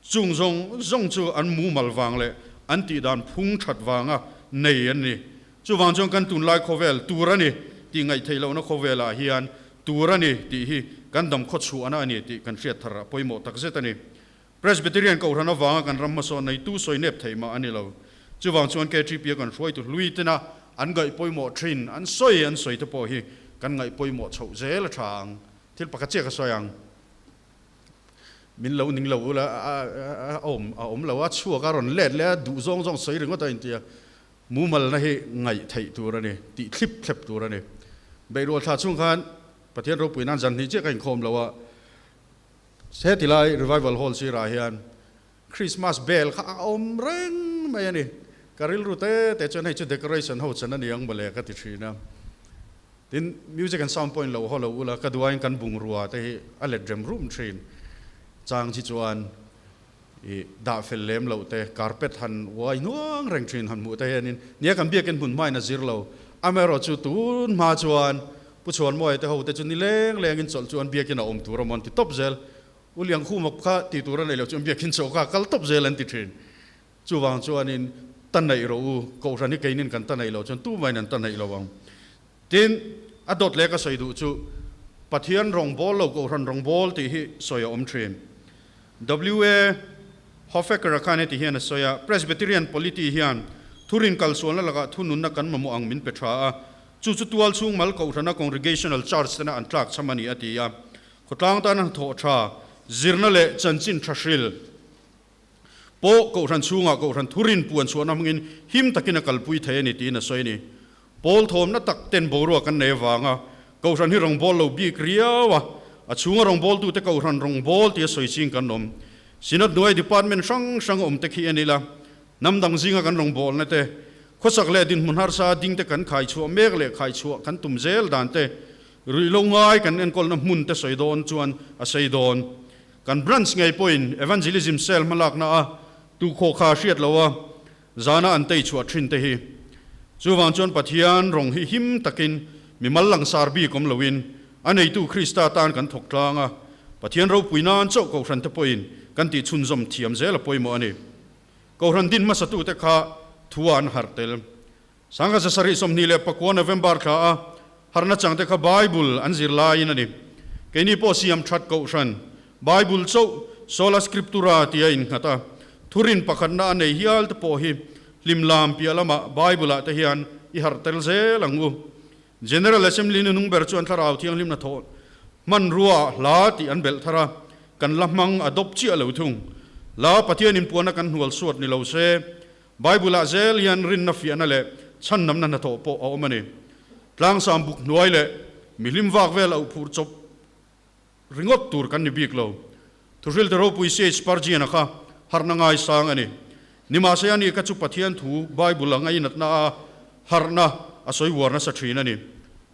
chung zawng zawng chu an mumal vang leh an tihdan phung that vanga nei an ni. Chuvang chuan kan tunlai khawvel tur a ni tih ngaihtheih lohna khawvelah hian tur a ni tih hi kan dam khawchhuahna a ni tih kan hriat thar a pawimawh takzet a ni. Presbyterian kohhran avanga kan ram hmasawn neitu sawi nep theih mah a ni lo. Chuvang chuan KTP a kan hruaitu hlui tena an ngaih pawimawh thin, an sawi an sawi te pawh hi kan ngaih pawimawh chhoh zel a tha ang. Thil pakhat chiah ka sawi ang. Min lo ning lo ula a awm a awm lo a, chhuak a rawn let leh a, duh zawng zawng sawi ringawt a intia. Mumalna hi ngaih theih tur a ni, tih thlip thlep tur a ni. Beihrual thla chhung khan Pathian ropui nan zan hnih chiah ka inkhawm lo a, Heti lai Revival Hall sirah hian Christmas bell kha a awm reng mai a ni. Ka rilru te te chuan hei chu decoration ho chan a ni ang mawle ka ti thin a. Tin, music and sound pawhin lo haw lo ula, ka duaiin kan bungrua te hi a let rem rum thin. Chang chi chuan i dah fel lem loh te, carpet han uai hnuang reng thin han hmuh te hianin nia kan biakin hmun hmain a zir lo. Amaherawhchu tun hma chuan Pu Chhuanmawia te ho te chu ni leng lengin chawlh chu an biakin a awm tur a maw an ti tawp zel. U Liankhuma kha tih tur a neih loh chu an biakin chawh kha a kal tawp zel an ti thin. Chuvang chuanin ta neih rawh u, Kohhran hi keinin kan ta neih loh chuan tumahin an ta neih lo ang. Tin, a dawt leh ka sawi duh chu Pathian rawngbâwl lo Kohhran rawngbâwl tih hi sawi a awm thin. WA Hofecker-a khan heti hian a sawi a, Presbyterian polity hian thurin kalsualna lakah thununna kan mamawh ang min pe tha a. Chu chu tual chhung mal kohhrana Congregational Church tena an tlak chham a ni a ti a. Khawtlang tana hnathawh tha, zirna leh chanchin tha hril pawh kohhran chhungah kohhran thurin puan chhuahna hmangin him takin a kalpui thei a ni tiin a sawi a ni. Pawl thawmna tak ten boruak an nei avanga kohhran hi rawngbâwl lo bik riau a, a chhunga rawngbâwltute kohhran rawngbâwl tia sawi ching kan awm. Synod hnuai department hrang hrang awm te khi en ila, hnam dang zinga kan rawngbâwlna te, khawsak leh dinhmun harsa ding te kan khaichhuah mek leh khaichhuah kan tum zel dan te, ruihlo ngai kan enkawlna hmun te sawi dawn chuan a sei dawn. Kan branch ngei pawhin Evangelism Cell hmalakna a tukhaw kha hriat lo a, Zana an tei chhuah thin te hi. Chuvang chuan Pathian rawng hi him takin mimal langsar bik awm loin a neitu Krista tan kan thawk tlang a, Pathian ropui nan chauh Kohhran te pawhin kan tih chhunzawm thiam zel a pawimawh a ni. Kohhran din hmasatute kha thua an harh tel. Sangha zasarih 24 November thla a harhna chang te kha Bible an zir laiin a ni. Keini pawh siam that Kohhran, Bible chauh Sola Scriptura tia innghat a, thurin pakhatna a nei hial te pawh hi hlim lam piah lamah Bible ah te hian i harh tel zel ang u. General Assembly ni nung ber chuan Thlarau Thianghlim hnathawh hmanrua ah hla tih an belh thar a, kan la hmang a dawp chiah lo thung. Hla Pathian inpuanna kan hnual suat ni lo se, Bible-ah zel hian rinna fiahna leh chhandamna hnathawh pawh a awm a ni. Tlangsam buk hnuai leh mihlim vak vel auh phur chawp ringawt tur kan ni bik lo. Thuhrilte ropui CH Spurgeon-a kha harhna ngaisang a ni. Nimahse ani kha chu Pathian thu Bible anga inatna a harhna a sawi uar nasa thin a ni.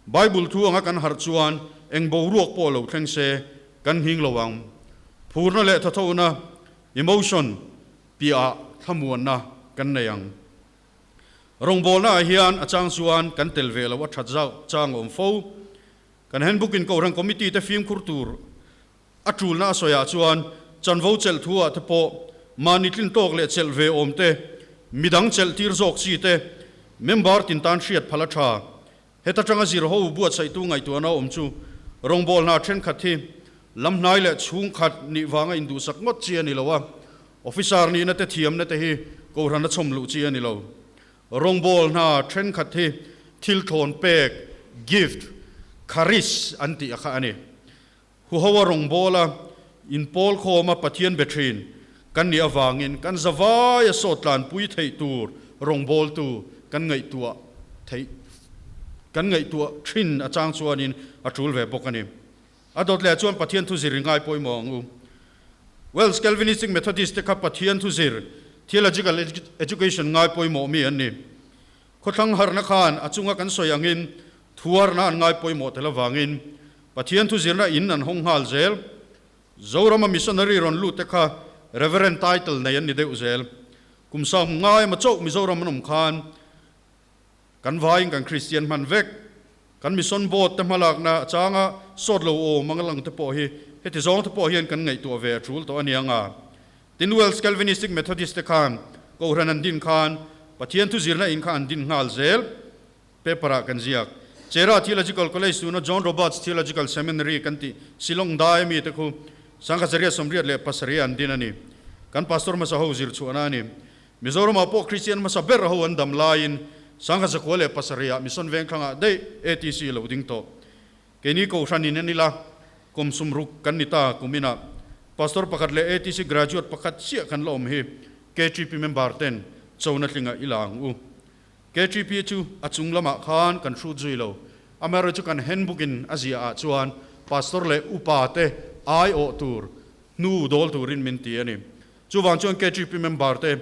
Bible thu anga kan harh chuan eng boruak pawh lo thleng se kan nghing lo ang. Phurna leh thathona, emotion, Piahah thlamuanna kan nei ang. Rawngbawlnaah hian a chang chuan kan tel ve lo a that zauh chang a awm fo. Kan handbook in Kohhran Committee te fimkhur tur a tulna a sawiah chuan chanvo chelh thu ah te pawh mahni tlin tawk leh chelh ve awm te, midang chelh tir zawk chi te member tin tan hriat phal a tha. Heta tanga zir ho buatsaihtu ngaihtuahna awm chu rawngbâwl hna thenkhat hi lamhnai leh chhungkhat nih vanga induhsak ngawt chi a ni lo a, officer nihna te thiamna te hi kohhran a chhawm luh chi a ni lo. Rawngbâwl hna thenkhat hi thil thlawn pek, gift, charis an tih a kha a ni. Huhoa rawngbâwla inpawl khawma Pathian be thin kan nih avangin kan zavaia sawt tlanpui theih tur rawngbâwltu kan ngaihtuah theih kan ngaihtuah thin a chang chuanin a tul ve bawk a ni. A dawt leh chuan Pathian thu zir i ngai pawimawh ang u. Welsh Calvinistic Methodist te kha Pathian thu zir, theological education, ngai pawimawh mi an ni. Khawthlang harhna khan a chunga kan sawi angin thuarna an ngai pawimawh tel avangin Pathian thu zirna in an hawng nghal zel. Zorama missionary rawn lut te kha Reverend title nei an ni deuh zel. Kum sang ngai emaw chauh Mizoram an awm khan kan vaiin kan Kristian hman vek. Kan mission board te hmalakna a changa sawt lo awm ang lang te pawh hi heti zawng te pawh hian kan ngaihtuah ve a tul tawh a nia nga. Tin Welsh Calvinistic Methodist te khan Kohhran an din khan Pathian thu zirna in kha an din nghal zel. Paper ah kan ziak. Chera Theological College tuna John Roberts Theological Seminary kan tih Shillong dai ami te khu Sangkhacharia 87 an din a ni. Kan pastor hmasa ho zir chhuahna a ni. Mizoramah pawh Kristian hmasa ber ho an dam laiin 1907 ah Mission Vengthlangah daih ATC lo ding tawh. Keini Kohhran in en ila, kum sumruk kan ni ta kum inah Pastor pakhat leh ATC graduate pakhat chiah kan la awm hi KTP member ten chona tlingah i la ang u. KTP chu a chung lamah khan kan hrut zui lo. Amaherawhchu chu kan handbook in a ziah ah chuan Pastor leh upa te aiawh tur hnu dawl turin min ti a ni. Chuvang chuan KTP member te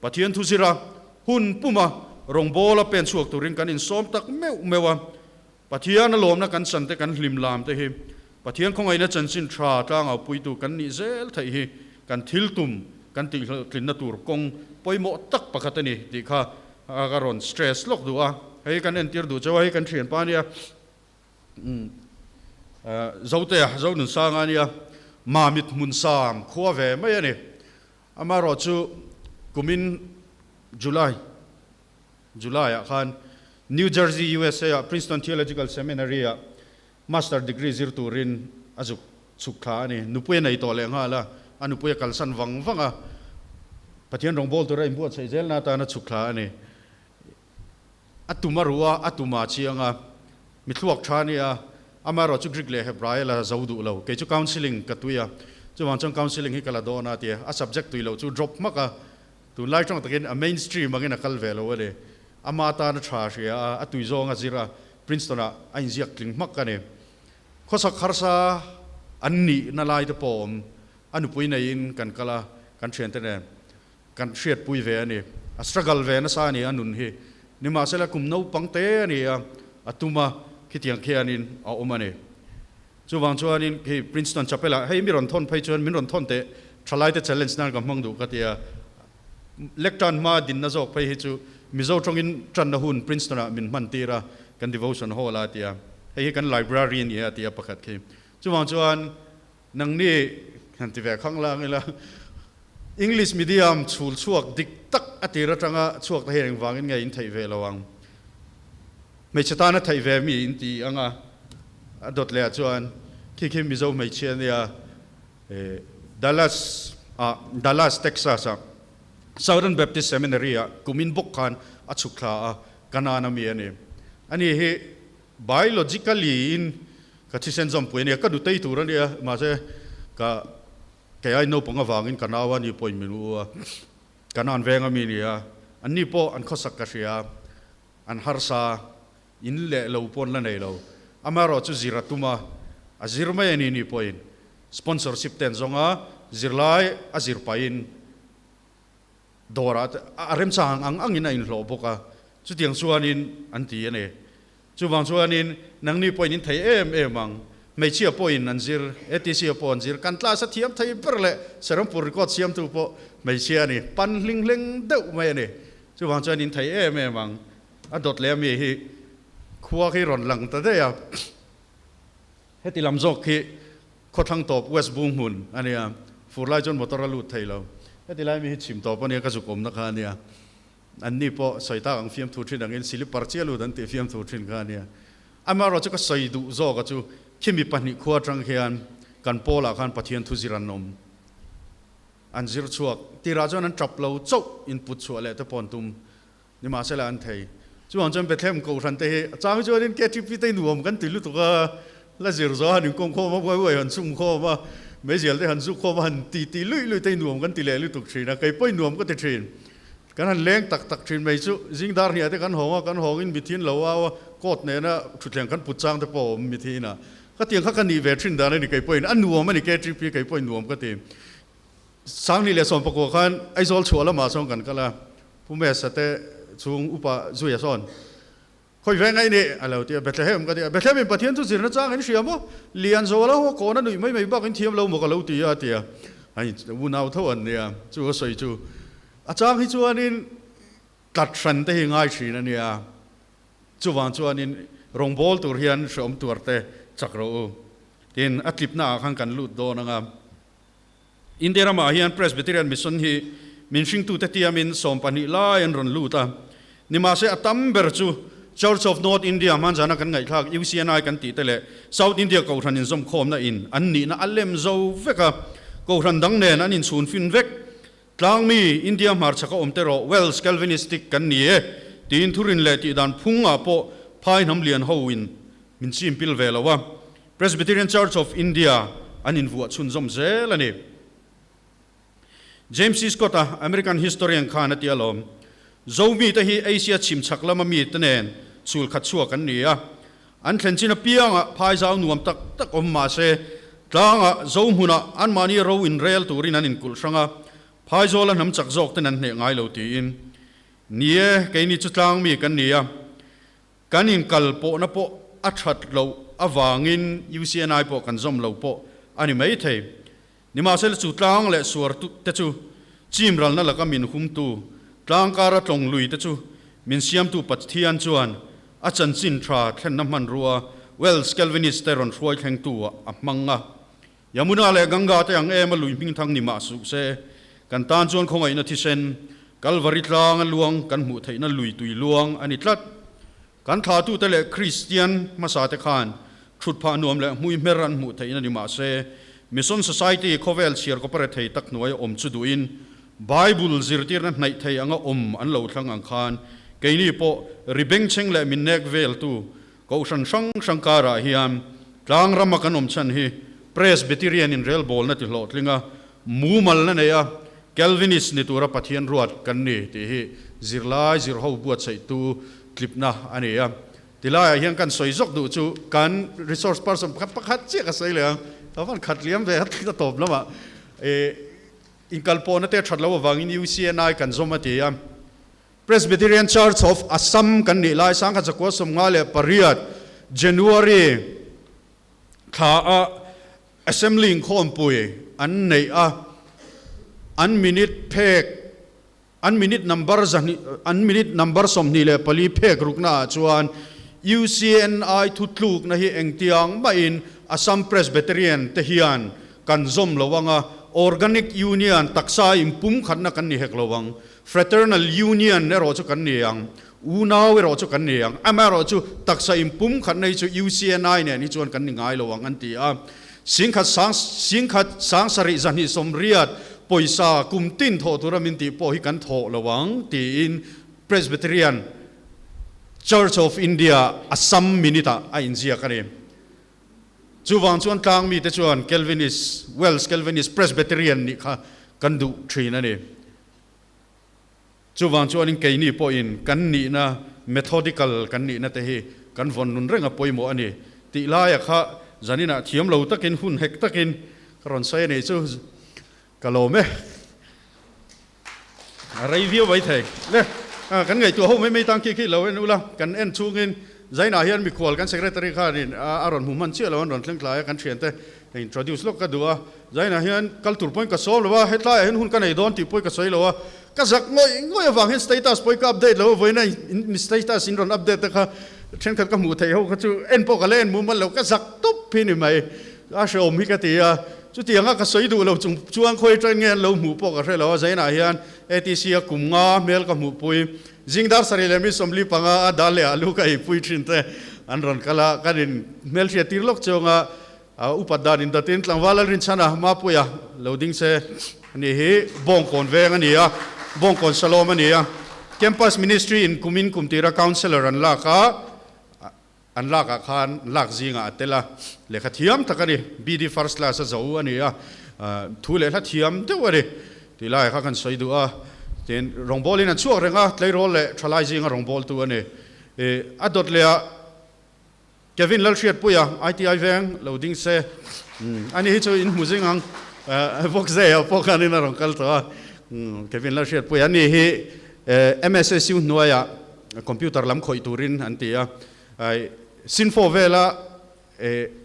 Pathian thu zira hun puma rawngbawla pen chhuak turin kan insawm tak meuh meuh a. Pathian a lawmna kan chan te kan hlim lam te hi Pathian khawngaihna chanchin tha tlangau puitu kan nih zel theih hi kan thil tum kan tihhlawhtlinna tur kawng pawimawh tak pakhat a ni tih kha ka rawn stress lawk duh a. Hei kan entir duh chauh a, hei kan thianpa a nia, Zotea, Zonunsanga a nia, Mamit Hmunsam khua ve mai a ni. Amaherawhchu kumin July, July ah khan New Jersey, USA ah Princeton Theological Seminary ah Master degree zir turin a zuk chhuk thla a ni. Nupui a nei tawh leh nghal a, a nupui a kalsan vang vang a, Pathian rawngbâwl tura inbuatsaih zelna atan a chhuk thla a ni. A tum a ruh a, a tum a chiang a. Mi thluak tha a nia, amaherawhchu Greek leh Hebrai a la zo duh lo. Kei chu counselling ka tui a, chuvang chuan counselling hi ka la dawn a ti a, a subject tui loh chu drop hmak a, tunlai tawng takin a mainstream angin a kal ve lo a ni. Ama tan a tha hria a, a tui zawng a zir a, Princeton ah a inziak tling hmak a ni. Khawsak harsa an nihna lai te pawh awm, a nupui neiin kan kal a, kan thiante nen kan hriatpui ve a ni. A struggle ve nasa a ni a nun hi. Nimahsela kum naupang te a ni a, a tum a, khitiang khianin a awm a ni. Chuvang chuanin khi Princeton Chapel ah hei mi rawn thawn phei chuan min rawn thawn teh thalaite challenge nan ka hmang duh ka ti a. Lectern hma dinna zawk phei hi chu Mizo tawngin tanna hun Princeton ah min hman tir a, kan devotion hall ah a ti a. Hei hi kan library a ni a ti a pakhat khi. Chuvang chuan Nangni han ti ve khang lang ila, English medium chhul chhuak dik tak a tir atanga chhuak te hian engvangin nge in theih ve lo ang? Hmeichhe tana theih ve mi in ti ang a, a dawt leh ah chuan khi khi Mizo hmeichhia nia Dallas ah, Dallas, Texas ah Southern Baptist Seminary ah kumin bawk khan a chhuk thla a, Kanan a mi a ni. Ani hi Biologically in ka thisen zawmpui a nia, ka nutei tur a nia, mahse ka kei ai naupang avangin ka nau a ni pawhin min u a, ka nan veng a mi nia, an ni pawh an khawsak ka hria, an harsa, in leh lo pawn la nei lo, amaherawh chu zir a tum a, a zir mai a ni ni pawhin sponsorship te an zawng a, zirlai a zir pahin dawrah te a remchang ang angin a inhlawh bawk a, chutiang chuanin an ti a ni. Chuvang chuanin nangni pawhin in thei em em ang, hmeichhia pawhin an zir, ATC-a pawh an zir, kan class a thiam thei ber leh Serampur record siamtu pawh hmeichhia a ni, pan hling hleng deuh mai a ni. Chuvang chuan in thei em em ang, a dawt leh ami hi khua khi rawn lang ta daih a, heti lam zawk khi Khawthlang tawp West Bung hmun a nia, fur lai chuan motor a lut thei lo. Heti lai mi hi chhim tawp a nia, ka zuk awmna kha a nia. Anni pawh sawi tak ang fiamthu thin angin silipar chiah lut an tih fiamthu thin kha a nia. Amaherawh chu ka sawi duh zawk a chu khimi pahnih khua atang khian kan pawlah khan Pathian thu zir an awm. An zir chhuak tirah chuan an tap lo chauh input chhuah leh te pawh an tum. Nimahsela an thei. Chuvang chuan Bethlehem Kohhran te hi a chang chuanin KTP te nuam kan ti lutuk a, la zir zawh a han inkawm khawm a, buai buai han chhum khawm a, meizial te han zuk khawm a, han ti ti luih luih te hi nuam kan ti leh lutuk thin a, kei pawhin nuam ka ti thin. Kan han leng tak tak thin mai chu zing dar hniah te kan hawng a, kan hawngin mithiin lo au a, coat nena thutthleng kan put chang te pawh a awm mithiin a. Ka tiang kha ka nih ve thin dan a ni kei pawhin a nuam a ni KTP kei pawhin nuam ka ti. Sanghnih leh sawmpakua khan Aizawl chhuah lamah sawn kan kal a, Pu Mesa te chhung upa Zuia sawn, Khawi veng ai nih? a lo ti a, Bethlehem ka ti a, Bethlehem in Pathian chu zirna chang in hria maw? Lian Zuala ho kawn a nuih mai mai bak in thiam lo maw ka lo ti a, a ti a, hei unau tho an nia, chu a sawi chu a chang hi chuanin tlat hran te hi ngai thin a nia, chuvang chuanin rawngbâwl tur hian hreawm tuar te chak rawh u, tin a tlipna ah khan kan lut dawn ang a. India ramah hian Presbyterian Mission hi min hringtute tiamin 12 lai an rawn lut a, nimahse a tam ber chu Church of North India hmanzana kan ngaihthlak UCNI kan tih te leh South India Kohhran inzawmkhawmna in an nihna a lem zo vek a, Kohhran dang nen an inchhun fin vek. Tlangmi India hmarchhaka awm te rawh Welsh Calvinistic kan ni e tiin thurin leh tihdan phungah pawh phai hnam lian ho in min chim pil ve lo a. Presbyterian Church of India an invuah chhunzawm zel a ni. James C. Scott-a American historian khan a ti alawm, Zo mite hi Asia chhim chhak lama mite nen chhul khat chhuak an ni a, an thlen chin apiangah phaizau nuam tak tak awm mah se, tlangah Zo hmunah anmahni ro inrel turin an inkulh hrang a, phaizawla hnam chak zawk ten an hneh ngai lo tiin. Ni e, keini chu tlang mi kan ni a. Kan inkal pawhna pawh a that loh avangin UCNI pawh kan zawm lo pawh a ni mai thei. Nimahsela chu tlang leh suar te chu chim ralna laka min humtu, tlang kara tlawng lui te chu min siamtu Pathian chuan a chanchin tha thlenna hmanrua Welsh Calvinist te rawn hruai thlengtu ah a hmang a. Yamuna leh Ganga te ang em a lui hmingthang ni mah suh se, kan tan chuan khawngaihna thisen, Kalvari tlanga luang kan hmuh theihna lui tui luang a ni tlat. Kan thlahtute leh Kristian hmasa te khan thutphah nuam leh hmuihmer an hmuh theihna ni mah se, Mission Society khawvel chhiar kawpare thei tak hnuai awm chu duhin Bible zirtirna hnaih thei anga awm an lo thlang ang khan keini pawh ri bengchheng leh min nek veltu Kohhran hrang hrang karah hian tlang rama kan awm chhan hi Presbyterian inrelbawlna ti hlawhtlinga mumalna neia Calvinist ni tura Pathian ruat kan ni tih hi zirlai zirho buatsaihtu tlipna a ni a. Tilaiah hian kan sawi zawk duh chu kan resource person pakhat pakhat chiah ka sawi leh ang, ka van khat liam ve a tawp lamah eh inkalpawhna te a that loh avangin UCNI kan zawm a ti a. Presbyterian Church of Assam kan nih lai sangkhat zakua 58 January thla a Assembly inkhawmpui an neih a, an minute phek an minute number zahnih an minute number 24 phek rukna ah chuan UCNI thutlukna hi engtiang mahin Assam Presbyterian te hian kan zawm lo ang a, Organic Union taksa inpumkhatna kan ni hek lo ang. Fraternal Union erawh chu kan ni ang, unau erawh chu kan ni ang, amaherawh chu taksa inpumkhatna hi chu UCNI nen hi chuan kan ni ngai lo ang an ti a. Singkhat sang singkhat sangsarih zahnih sawmriat pawisa kum tin thawh tura min tih pawh hi kan thawh lo ang tiin Presbyterian Church of India Assam minute ah a inziak a ni. Chuvang chuan tlang mite chuan Calvinist, Welsh Calvinist Presbyterian nih kha kan duh thin a ni. Chuvang chuanin keini pawhin kan nihna, methodical kan nihna te hi kan vawn nun reng a pawimawh a ni tih laia kha zaninah thiam lo takin hun hek takin ka rawn sawi a nih chu ka lawm e. A rei viau mai thei. Le, kan ngaihtuah ho mai mai tang khi khi lo en ula, kan en chungin Zainah hian mikhual kan secretary khanin a rawn hmu hman chiah lo, an rawn thleng tlai a, kan thiante introduce lawk ka duh a. Zainah hian kal tur pawhin ka sawm lo a, hetlaiah hian hun ka nei dawn tih pawhin ka sawi lo a, ka zak ngawih ngawih avang hian status pawhin ka update lo a, vawiina mi status in rawn update te kha thenkhat ka hmuh theih ho kha chu en pawh ka la en mumal lo, ka zak tawp hi ni mai, a hrehawm hi ka ti a. Chutianga ka sawi duh lo chung chuan khawi atangin nge an lo hmuh pawh ka hre lo a, Zainah hian ATC a kum nga hmel ka hmuhpui, zing dar sarih leh mi 45 a dal leh alu ka eipui thin te an rawn kal a, kan in hmelhriat tir lawk chuang a, upat dan in datin tlangval Lalrinchhana Mapuia lo ding se ani hi Bawngkawn veng a ni a, Bawngkawn Shalom a ni a, Campus Ministry in kumin kum tira Counsellor an lak a, An lakah khan lak zingah a tel a, lehkha thiam tak a ni, BD first class a zo a ni a, thu leh hla thiam deuh a ni tih laiah kha kan sawi duh a, tin rawngbawlin an chhuak reng a, tleirawl leh thalai zinga rawngbawltu a ni. A dawt leh ah Kevin Lalhriatpuia ITI veng lo ding se, ani hi chu in hmu zing ang, Vawkzei-ah pawh khanin a rawn kal tawh a, Kevin Lalhriatpuia ani hi MSSU hnuaiah Computer lam khawih turin an ti a, Sinfo vela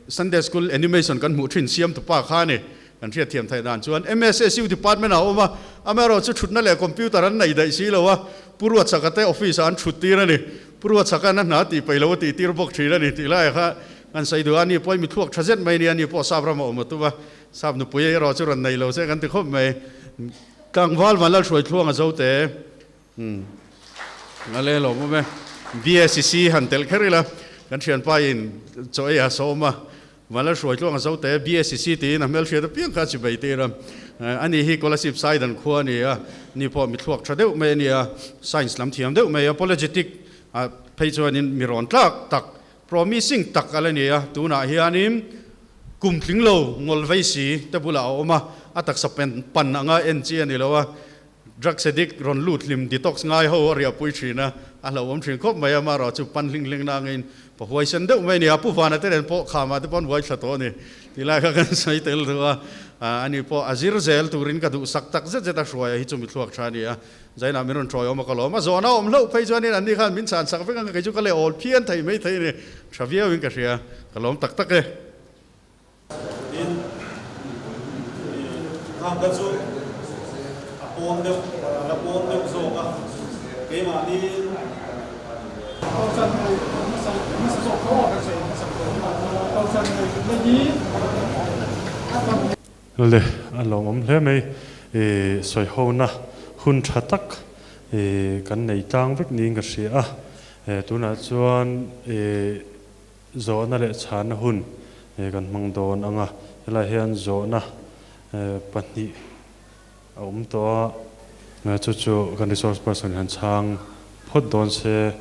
Sunday School animation kan hmuh thin siam tupa kha a ni. Kan hriatthiam theih dan chuan MSSU department ah a awm a, amaherawh chu thutna leh computer an nei daih si lo a, Pu Ruatsaka te office ah an thut tir a ni. Pu Ruatsaka na hna tih peih lo a tih tir bawk thin a ni tih laiah kha kan sawi duh a, ani pawh i mitthluak tha zet mai a ni, ani pawh sap rama awm a tum a, sap nupui erawh chu rawn nei lo se kan ti khawp mai. Tlangval Vanlalhruai Thluanga Zote. Umm a le lawm awm e. BSCC han telh kher ila kan thianpa in chaw ei a sawm a, Vanlal hruai tluang a zo te BSCC tiin a hmelhriat apiang kha a chi bai tir a. Ani hi Kolasib Saidan khua a ni a, ni pawh mithluak tha deuh mai a ni a, science lam thiam deuh mai apologetic ah phei chuanin mi rawn tlak tak, promising tak a la ni a, tunah hianin kum tling lo ngawl vei si te bulah a awm a, a taksa pen pan anga en chi a ni lo a, Drugs addict rawn lut hlim detox ngai ho a riahpui thin a, a hlauhawm thin khawp mai a, amaherawh chu pan hling hling na angin pa huaisen deuh mai a ni a, Pu Vana te nen pawh khamah te pawh an huai thla tawh a ni tih lai kha kan sawi tel duh a, ani pawh a zir zel turin ka duhsak tak zet zet a hruai a hi chu mi thluak tha a ni a, Zainah min rawn tawi awm a ka lawm a, zawhna awm hlauh phei chuanin anni khan min chhan sak vek ang kei chu ka leh awl phian thei mai thei a ni, tha viauin ka hria, ka lawm tak tak e. Tin, khang kha chu a pawn deuh, a la pawn deuh zawk a, keimahni. Le, a lawmawm hle mai. I sawihona hun tha tak i kan nei tlang vek niin ka hria a. Tunah chuan i. Zawhna leh chhana hun kan hmang dawn ang a, helaiah hian zawhna pahnih a awm tawh a, chu chu kan resource person han chhang phawt dawn se,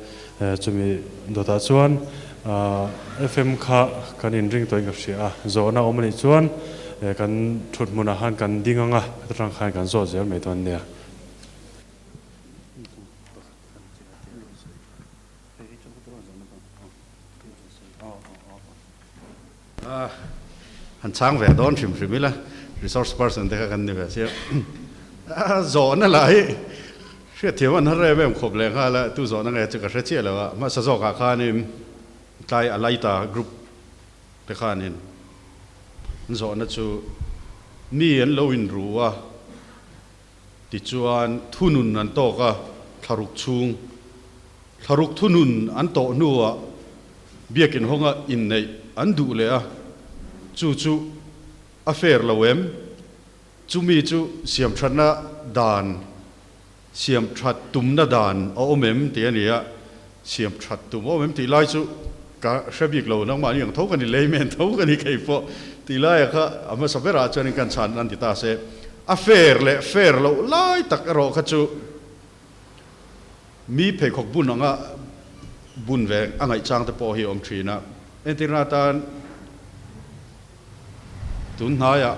chumi dawtah chuan FM kha kan inring tawhin ka hria a, zawhna awm a nih chuan kan thut hmunah khan kan ding ang a, heta tang khan kan zawt zel mai dawn nia. Han chhang ve dawn hrim hrim ila, resource person te kha kan ni ve sia. Zawhna lah hi hriatthiam an har em em khawp leh nghal a, tu zawhna nge chu ka hre chiah lo a, hmasa zawkah khanin tlai Alaita group te khanin an zawhna chu mi an lo inru a, tichuan thunun an tawk a, thlaruk chhung thlaruk thunun an tawh hnuah biakin hawnga inneih an duh leh a, chu chu a fair lo em? Chumi chu siamthatna dan, siamthat tumna dan a awm em tih a ni a, siamthat tum a awm em tih lai chu ka hre bik lo, nangmahni ang tho ka ni, layman tho ka ni kei pawh tih laia kha a hmasa berah chuanin kan chhan an ti ta se, a fair leh fair loh lai tak erawh kha chu mi pheikhawk bun anga bun ve a ngaihchang te pawh hi a awm thin a, entirna atan Tun hnaiah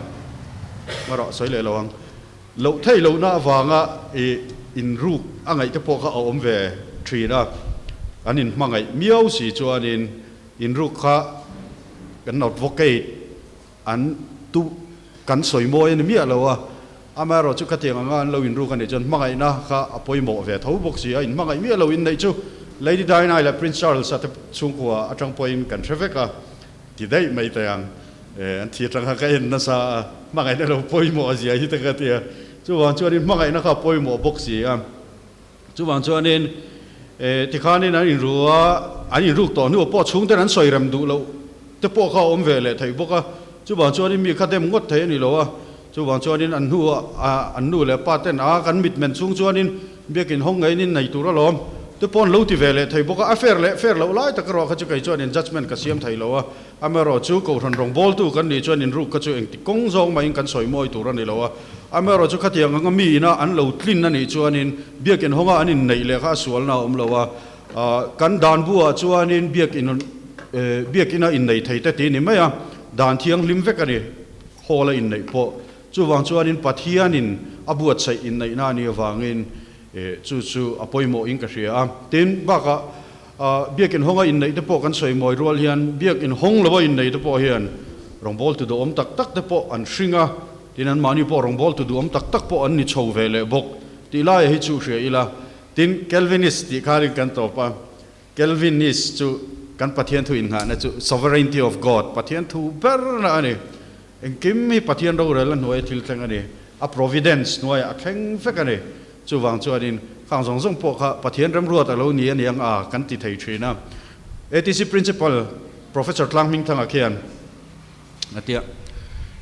erawh sawi leh lo ang. Loh theih lohna avanga i inruk a ngaih te pawh kha a awm ve thin a, an inhmangaih miau si chuanin inruk kha kan advocate an tu kan sawi mawi a ni miah lo a, amaherawh chu khatiang anga an lo inruk a nih chuan hmangaihna kha a pawimawh ve tho bawk si a, inhmangaih miah lo inneih chu Lady Diana leh Prince Charles-a te chhungkua atang pawhin kan hre vek a. Ti daih mai teh ang. An thi atang kha ka en nasa a, hmangaihna lo pawimawh a zia hi te ka ti a. Chuvang chuanin hmangaihna kha a pawimawh bawk si a. Chuvang chuanin tikhanin an inru a, an inruk tawh hnuah pawh chhungten an sawi rem duh loh te pawh kha a awm ve leh theih bawk a. Chuvang chuanin mi kha dem ngawt thei a ni lo a. Chuvang chuanin an hnuah an nu leh pa ten a kan mitmen chhung chuanin biakin hawng ngeiin nei tur alawm te pawh an lo ti ve leh thei bawk a, a fair leh fair loh lai tak erawh kha chu kei chuan in judgement ka siam thei lo a, amaherawh chu Kohhran rawngbawltu kan nih chuan inruk kha chu engti kawng zawng mahin kan sawi mawi tur a ni lo a, amaherawh chu khatiang anga mi ina an lo tlin a nih chuanin biakin hawnga an inneih leh kha a sualna a awm lo a, kan dan buah chuanin biakin biakina innei thei te tih a ni mai a, dan thianghlim vek a ni. Hall a inneih pawh chuvang chuanin Pathianin a buatsaih inneihna a nih avangin chu chu a pawimawhin ka hria a. Tin, bakah biakin hawnga inneih te pawh kan sawi mawi rual hian biakin hawng loa innei te pawh hian rawngbawl tu duhawm tak tak te pawh an hring a, tin anmahni pawh rawngbawl tu duhawm tak tak pawh an ni chho ve leh bawk tih laia hi chu hria ila. Tin, Calvinist tih khanin kan tawp a. Calvinist chu kan Pathian thu innghahna chu Sovereignty of God, Pathian thu berna a ni. Engkim hi Pathian rorel a hnuaia thil thleng a ni. A providence hnuaiah a thleng vek a ni. Chuvang chuanin khang zawng zawng pawh kha Pathian remruat a lo ni a ni ang a kan ti thei thin a. ATC Principal Professor Tlanghmingthanga khian a tia,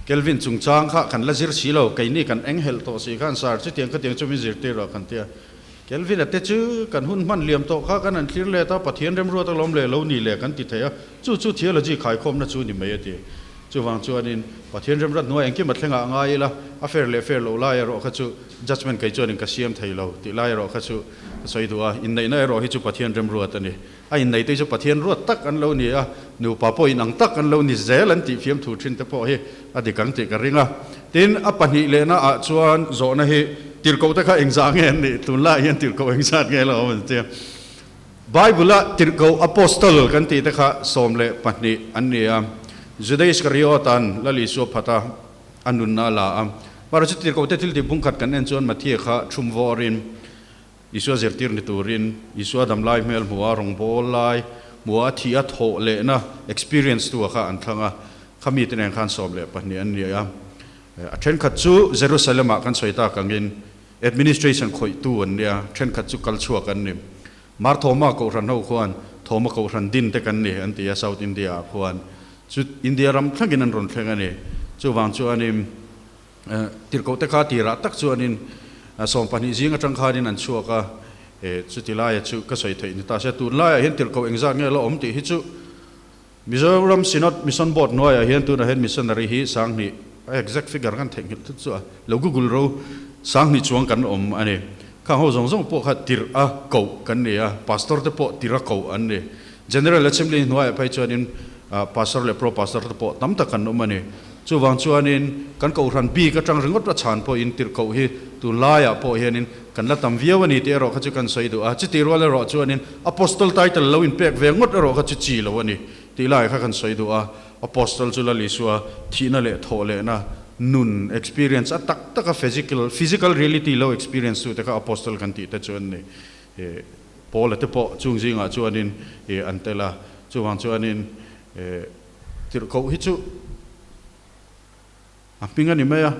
Kelvin chungchang kha kan la zir si lo, keini kan enghelh tawh si khan sir chutiang khatiang chu min zirtir rawh kan tia. Kelvin-a te chu kan hun hman liam tawh kha kan han thlir let a, Pathian remruat alawm leh lo ni leh kan ti thei a, chu chu theology khaikhawmna chu ni mai a ti. Chuvang chuanin Pathian remruat hnuai engkim a thlengah a ngai ila, a fair leh fair loh lai erawh kha chu judgement kei chuanin ka siam thei lo tih lai erawh kha chu ka sawi duh a, inneihna erawh hi chu Pathian remruat a ni. A inneite hi chu Pathian ruat tak an lo ni a, nupa pawh inang tak an lo ni zel an tih fiamthu thin te pawh hi a dik ang tih ka ring a. Tin, a pahnih lehna ah chuan zawhna hi tirhkoh te kha engzah nge an nih? Tunlaiah hian tirhkoh engzat nge lo awm an tia. Bible-a tirhkoh apostle kan tih te kha 12 an ni a, Juda Iscariot-a'n Lal Isua phata a nunna a la a. Mahse chu tirhkoh te thil tih bungkhat kan en chuan Matthia kha thum vawrin, Isua zirtir ni turin Isua damlai hmel hmuha rawngbâwl lai hmuha a thih a thawh lehna experience tu ah kha an thlang a, kha mite nen khan 12 an ni a. A thenkhat chu Jerusalem ah kan sawi tak angin administration khawihtu an nia, thenkhat chu kal chhuak an ni. Mar Thoma Kohhran ho khuan Thoma Kohhran din te kan ni an ti a South India ah khuan chu India ram thlengin an rawn thleng a ni. Chuvang chuanin Tirhkoh te kha tirah tak chuanin 12 zing atang khanin an chhuak a, chuti laia chu ka sawi theih ni ta sia. Tunlaiah hian tirhkoh engzat nge la awm tih hi chu Mizoram Synod Mission Board hnuaiah hian tunah hian missionary hi 2000, a exact figure kan theihnghilh thut chu a lo google ro, 2000 chuang kan awm a ni. Khang ho zawng zawng pawh kha tirh a koh kan ni a, pastor te pawh tirh a koh an ni. General Assembly hnuaiah phei chuanin Pastor leh Pro Pastor te pawh tam tak an awm a ni. Chuvang chuanin kan kohhran bik atang ringawt a chhan pawhin tirhkoh hi tunlaiah pawh hianin kan la tam viau a ni tih erawh kha chu kan sawi duh a. Chutih rual erawh chuanin Apostle title lo inpek ve ngawt erawh kha chu chi lo a ni tih lai kha kan sawi duh a. Apostle chu Lal Isua thihna leh thawh lehna nun experience a tak taka physical physical reality lo experience tute kha Apostle kan tih te chu an ni. Paula te pawh chung zingah chuanin an tel a, chuvang chuanin tirhkoh hi chu a hming a ni mai a,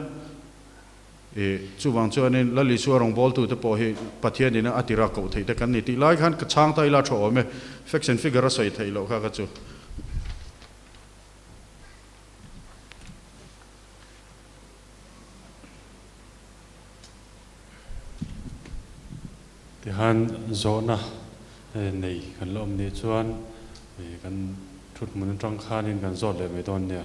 chuvang chuanin Lal Isua rawngbawltu te pawh hi Pathianin a tira koh theih te kan ni tih lai khan ka chhang ta ila tha awm e, facts and figure a sawi theih loh kha ka chu. Tihan zawhna nei kan la awm nih chuan kan thuthmun atang khanin kan zawt leh mai dawn nia.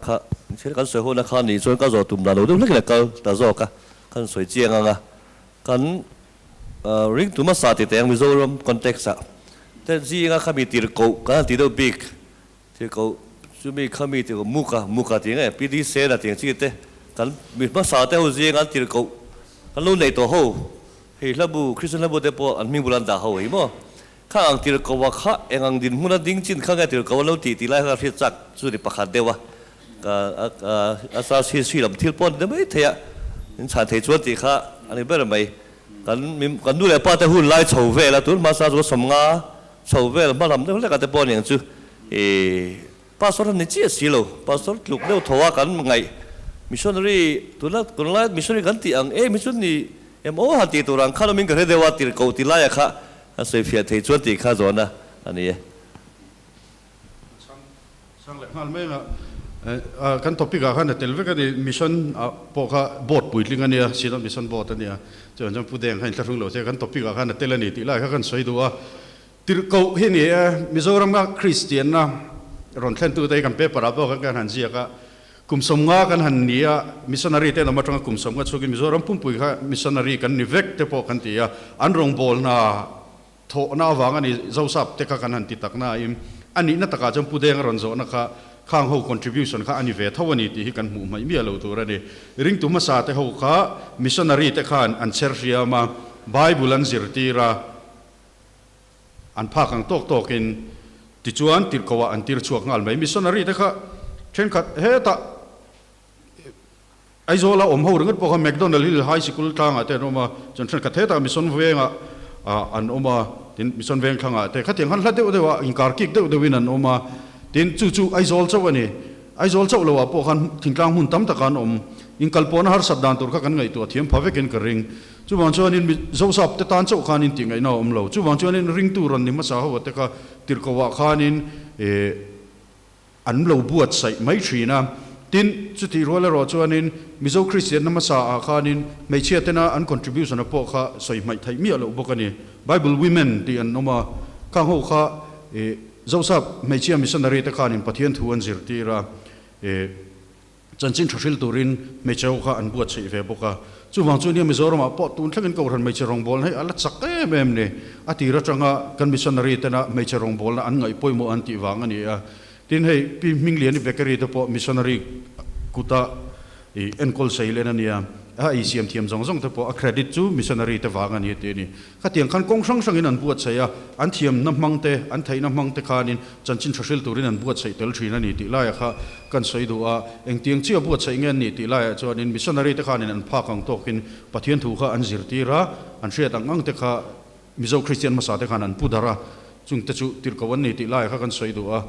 Kha thil kan sawi huna kha nih chuan ka zawh tum dan lo deuh hlekin a kal ta zawk a, kan sawi chiang ang a, kan ring tu hmasa ti teh ang Mizoram context ah te zinga khami tirhkoh kan han ti deuh bik, tirhkoh chumi khami tirhkoh muka muka tih nge PD Sena tih ang chi te kan mi hmasa te ho zinga an tirhkoh kan lo nei tawh ho hei hlabu Kristian hlabu te pawh an hming bul an dah ho hi maw. Kha ang tirhkoh a kha eng ang dinhmun a ding chin kha nge tirhkoh a lo tih tih lai kha ka hriat chak chu ni pakhat deuh a, ka a sa si si lam thil pawh a ni ta mai thei a, min chhan thei chuan tih kha a ni ber mai. Kan kan nu leh pa te hun lai chho vel a, tun hmasa chu sawmnga chho vel hma lam deuh hlek a te pawh a ni ang chu ih pastor a ni chiah si lo, pastor tluk deuh tho a kan ngaih missionary tuna tunlai missionary kan tih ang em hi chu ni em aw han tih tur ang khan awmin ka hre deuh a tirhkoh ti laia kha A sawifiah thei chuan tih kha zawhna a ni e. Chhang leh nghal mai anga kan topic ah khan a tel vek a ni, mission ah pawh kha board puitling a nia, Synod Mission Board a nia, chuan chuan Pu Deng kha inthlahrung lo se kan topic ah khan a tel a ni tih lai kha kan sawi duh a. Tirhkoh hi ni e, Mizorama Kristianna rawn thlentu te hi kan paper ah pawh khan kan han ziak a, Kum sawmnga kan han ni a, missionary te an awm atanga kum sawmnga chhungin Mizoram pumpui kha missionary kan ni vek te pawh kan ti a, an rawngbawlna thawhna avang a ni Zosap te kha kan han ti tak na in a nihna takah chuan Pu Deng a rawn zawhna kha khang ho contribution kha a ni ve tho a ni tih hi kan hmuh hmaih miah lo tur a ni. Ringtu hmasa te ho kha missionary te khan an chher hriam a, Bible an zirtir a, An phak ang tawk tawkin tichuan tirhkoh ah an tir chhuak nghal mai. Missionary te kha thenkhat hetah Aizawl a awm ho ringawt pawh kha McDonald Hill High Sikul tlangah te an awm a, chuan thenkhat hetah Mission Vengah an awm a, tin Mission Veng thlangah te khatiang khan hla deuh deuh ah inkar kik deuh deuhin an awm a, tin chu chu Aizawl chauh a ni. Aizawl chauh loah pawh khan thingtlang hmun tam takah an awm. Inkalpawhna harsat dan tur kha kan ngaihtuah thiam pha vekin ka ring. Chuvang chuanin mi Zosap te tan chauh khanin tih ngaihna a awm lo. Chuvang chuanin ringtu rawn ni hmasa ho te kha tirhkohah khanin eh an lo buatsaih mai thin a. Tin, chutih rual erawh chuanin Mizo Kristianna hmasa ah khanin hmeichhia tena an contribution a pawh kha sawi hmaih theih miah loh bawk a ni. Bible Women tih an awm a, khang ho kha eh Zosap hmeichhia missionary te khanin Pathian thu an zirtir a eh. Chanchin tha hril turin hmeichhe ho kha an buatsaih ve bawk a. Chuvang chu nia Mizoramah pawh tun thlengin Kohhran hmeichhe rawngbawlna hi a la chak em em ni. A tir atanga kan missionary tena hmeichhe rawngbawlna an ngaih pawimawh an tih vang a ni a. Tin hei Pi Hmingliani Bakery te pawh missionary kuta i enkawl sei len a nia. A ei siam thiam zawng zawng te pawh a credit chu missionary te vang a ni tih a ni. Khatiang khan kawng hrang hrangin an buatsaih a, an thiamna hmang te, an theihna hmang te khanin chanchin tha hril turin an buatsaih tel thin a ni tih laiah kha kan sawi duh a. Engtiang chiah buatsaih nge an nih tih laiah chuanin missionary te khanin an phak ang tawkin Pathian thu kha an zirtir a, an hriat ang ang te kha Mizo Kristian hmasa te khan an pu darh a, chungte chu tirhkoh an ni tih laiah kha kan sawi duh a.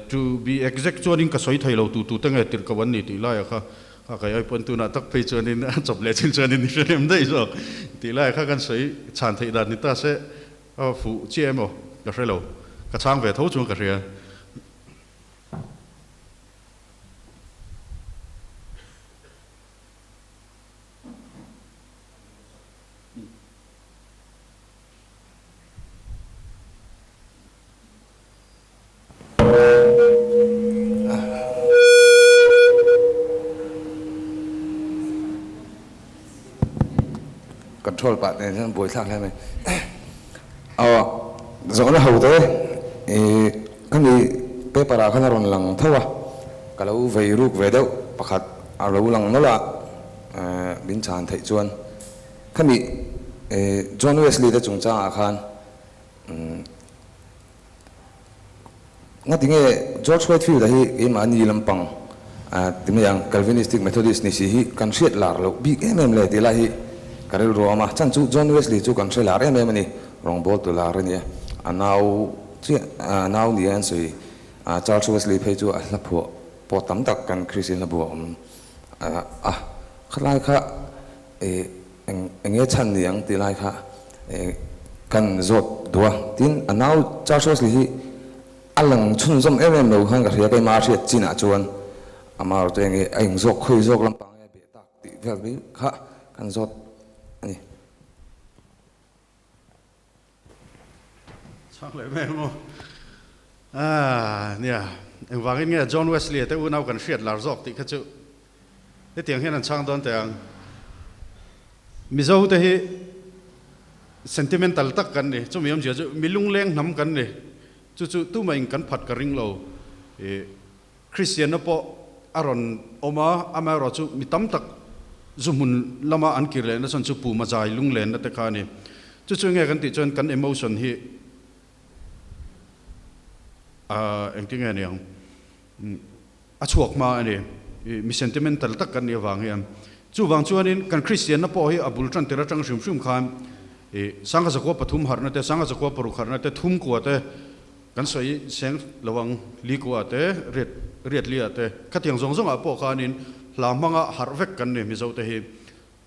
To be exact chuanin ka sawi thei lo tu tu te nge tirhkoh an ni tih laiah kha Kha kai ai pawn tunah tak phei chuanin a chawp leh chin chuanin i hrenem daih zawk tih lai kha kan sawi chhan theih dan ni ta se a fuh chiah emaw ka hre lo, ka chhang ve tho chuan ka hria. control pah nen hian buaithlak hle mai. Aw zawhna ho te ih ka ni paper ah khan a rawn lang tho a, ka lo vei ruk ve deuh pakhat a lo lang nawlh a min chhan theih chuan khami John Wesley te chungchangah khan Ngati nge George Whitefield-a hi keimahni lampang ti mai ang, Calvinistic Methodist ni si hi kan hriat lar loh bik em em le tih lai hi ka rilru a awm a. Chan chu John Wesley chu kan hre lar em em a ni, rawngbawltu lar a nia. A nau chiah, a nau nia an sawi Charles Wesley phei chu a hla phuah pawh tam tak kan Kristian hla bu a awm a. Khalai kha Eng enge chhan ni ang tih lai kha kan zawt duh a, tin a nau Charles Wesley hi a lang chhunzawm em em lo khan ka hria, keimah a hriat chinah chuan amah erawh chu enge a engzawk khawi zawk lampang nge a beh tak tih vel mai kha kan zawt a ni. Chhang leh mai ang aw. Ah, nia, engvangin nge John Wesley te unau kan hriat lar zawk tih kha chu hetiang hian an chhang dawn teh ang. Mizo te hi sentimental tak kan ni, chumi awmzia chu mi lungleng hnam kan ni, chu chu tumah in kan phat ka ring lo. Ih, Kristianna pawh a rawn awm a, amaherawh chu mi tam tak zu hmun lama an kir lehna chuan chu puma zai lunglenna te kha a ni. Chu chu nge kan tih chuan kan emotion hi engtin nge niang a chhuak hma a ni. Mi sentimental tak kan nih avang hian. Chuvang chuanin kan Kristianna pawh hi a bul tan tir atang hrim hrim khan Sangha zakua pathum harhna te, Sangha zakua paruk harhna te, thum kua te, Kan sawi seng lo ang, Likua te, Riat Riatlia te, khatiang zawng zawngah pawh khanin hla hmanga harh vek kan ni Mizo te hi.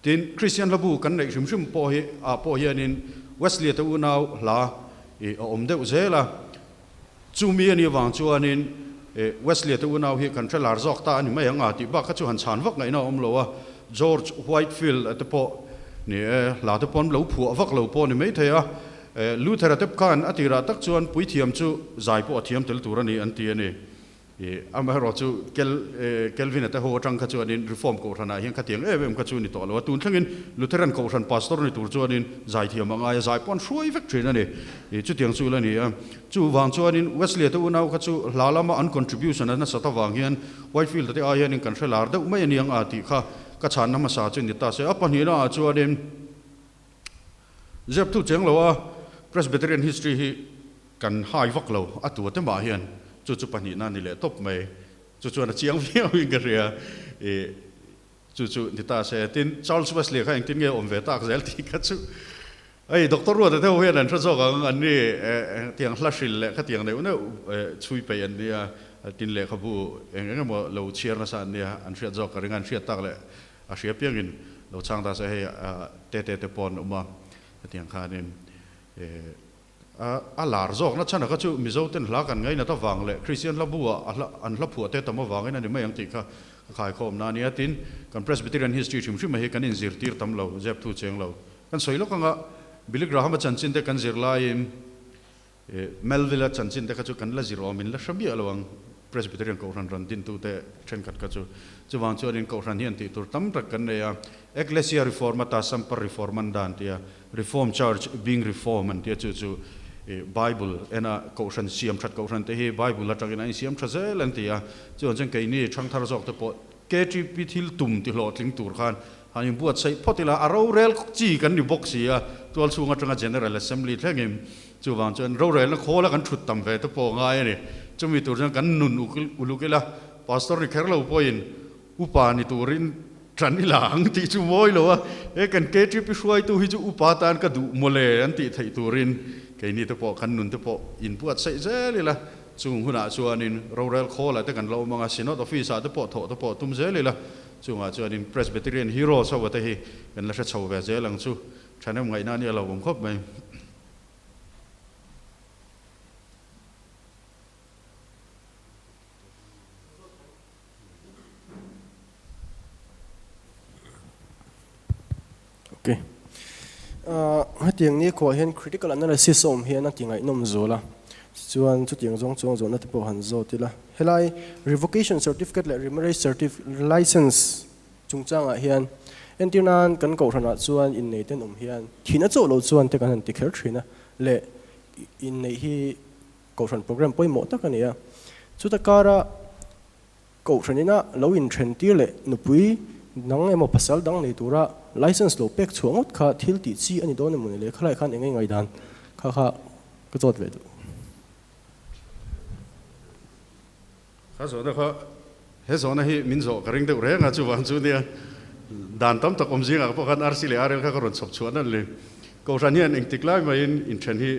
Tin, Kristian hlabu kan neih hrim hrim pawh hi ah pawh hianin Wesley te unau hla i a awm deuh zel a. Chumi a nih avang chuanin Wesley te unau hi kan hre lar zawk ta a ni mai ang a tih bak kha chu han chhan vak ngaihna a awm lo a. George Whitefield a te pawh ni e, hla te pawh an lo phuah vak lo pawh a ni maithei a. Luther-a te khan a tirah tak chuan puithiam chu zai pawh a thiam tel tur a ni an ti a ni. Amaherawh chu Calvin-a te ho atang kha chuanin Reform kohhranah hian khatiang em em kha chu ni tawh lo a. Tun thlengin Lutheran kohhran pastor ni tur chuanin zai thiam a ngai a, zai pawh an hruai vek thin a ni. Chutiang chu la ni a. Chuvang chuanin Wesley-a te unau kha chu hla lama an contribution a nasat avang hian Whitefield-a te ai hianin kan hre lar deuh mai a niang a tih kha ka chhanna hmasa chu ni ta se. A pahnihnaah chuanin Zep thu cheng lo a, Presbyterian history hi kan hai vak lo, a tua te mah hian chu chu pahnihna ni leh tawp mai, chu chuan a chiang viau in ka hria, i chu chu ni ta se. Tin, Charles Wesley kha engtin nge awm ve tak zel tih kha chu hei Doctor Ruata te ho hian an hre zawk ang, an ni tiang hla hril leh khatiang neuh neuh chhui peih an nia, tin lehkhabu eng eng emaw lo chhiar nasa an nia, an hriat zawk ka ring a, an hriat tak leh A hria piangin lo chhang ta se hei te te te pawh an awm a, hetiang khanin a lar zawkna chhan a kha chu Mizo ten hla kan ngainat avang leh Kristian hla bu ah an hla phuah te tam avangin a ni mai ang tih kha ka khaikhawm na a nia. Tin, kan Presbyterian history hrim hrim a hi kan inzirtir tam lo, zep thu cheng lo. Kan sawi lawk anga Billy Graham-a chanchin te kan zir laiin Melville-a chanchin te kha chu kan la zir awm in la hre miah lo ang, Presbyterian Kohhran rawn dintute thenkhat kha chu. Chuvang chuanin Kohhran hian tih tur tam tak kan nei a, Ecclesia Reformata Semper Reformanda an ti a, Reformed Church being reformed an ti a, chu chu Bible ena Kohhran siam that Kohhran te hi Bible atangin a insiam tha zel an ti a, chuvang chuan keini thangthar zawk te pawh KTP thil tum ti hlawhtling tur khan han inbuatsaih phawt ila, a rorel chi kan ni bawk si a, tualchhung atanga General Assembly thlengin Chuvang chuan rorelna khawla kan thut tam ve te pawh a ngai a ni. Chumi tur chuan kan nun uluk ila, Pastor ni kher lo pawhin upa ni turin tan ila ang tih chu mawi lo a, he kan KTP hruaitu hi chu upa tan ka duh mawle an tih theih turin keini te pawh kan nun te pawh inbuatsaih zel ila, chung hunah chuanin rorel khawlah te kan lo awm ang a, Synod Office ah te pawh thawh te pawh tum zel ila, chungah chuanin Presbyterian Heroes ho te hi kan la hre chho ve zel ang chu. Thahnem ngaihna a nia lo awm khawp mai. Ok. Hetiang ni khuah hian critical analysis a awm hian a ti ngaihnawm zual a. Tichuan chutiang zawng chuang zawhna te pawh han zawt ila. Helai revocation certificate leh remarriage certificate license chungchangah hian Entir nan kan kohhranah chuan innei ten awm hian thihna chauh lo chuan te kan han ti kher thin a, leh inneih hi kohhran program pawimawh tak a ni a. Chuta kara kohhran ina lo inthen tir leh nupui dang emaw pasal dang nei tura license lo pek chhuah ngawt kha thil tih chi a ni dawn emaw ni le? Khalai khan eng nge ngaihdan kha kha ka zawt ve duh. Ka zawhna kha he zawhna hi min zawh ka ring deuh reng a, chuvang chu nia dan tam tak awm zingah pawh khan RC leh RL kha ka rawn chhawp chhuah nalh ni. Kohhran hian engtik lai maiin inthen hi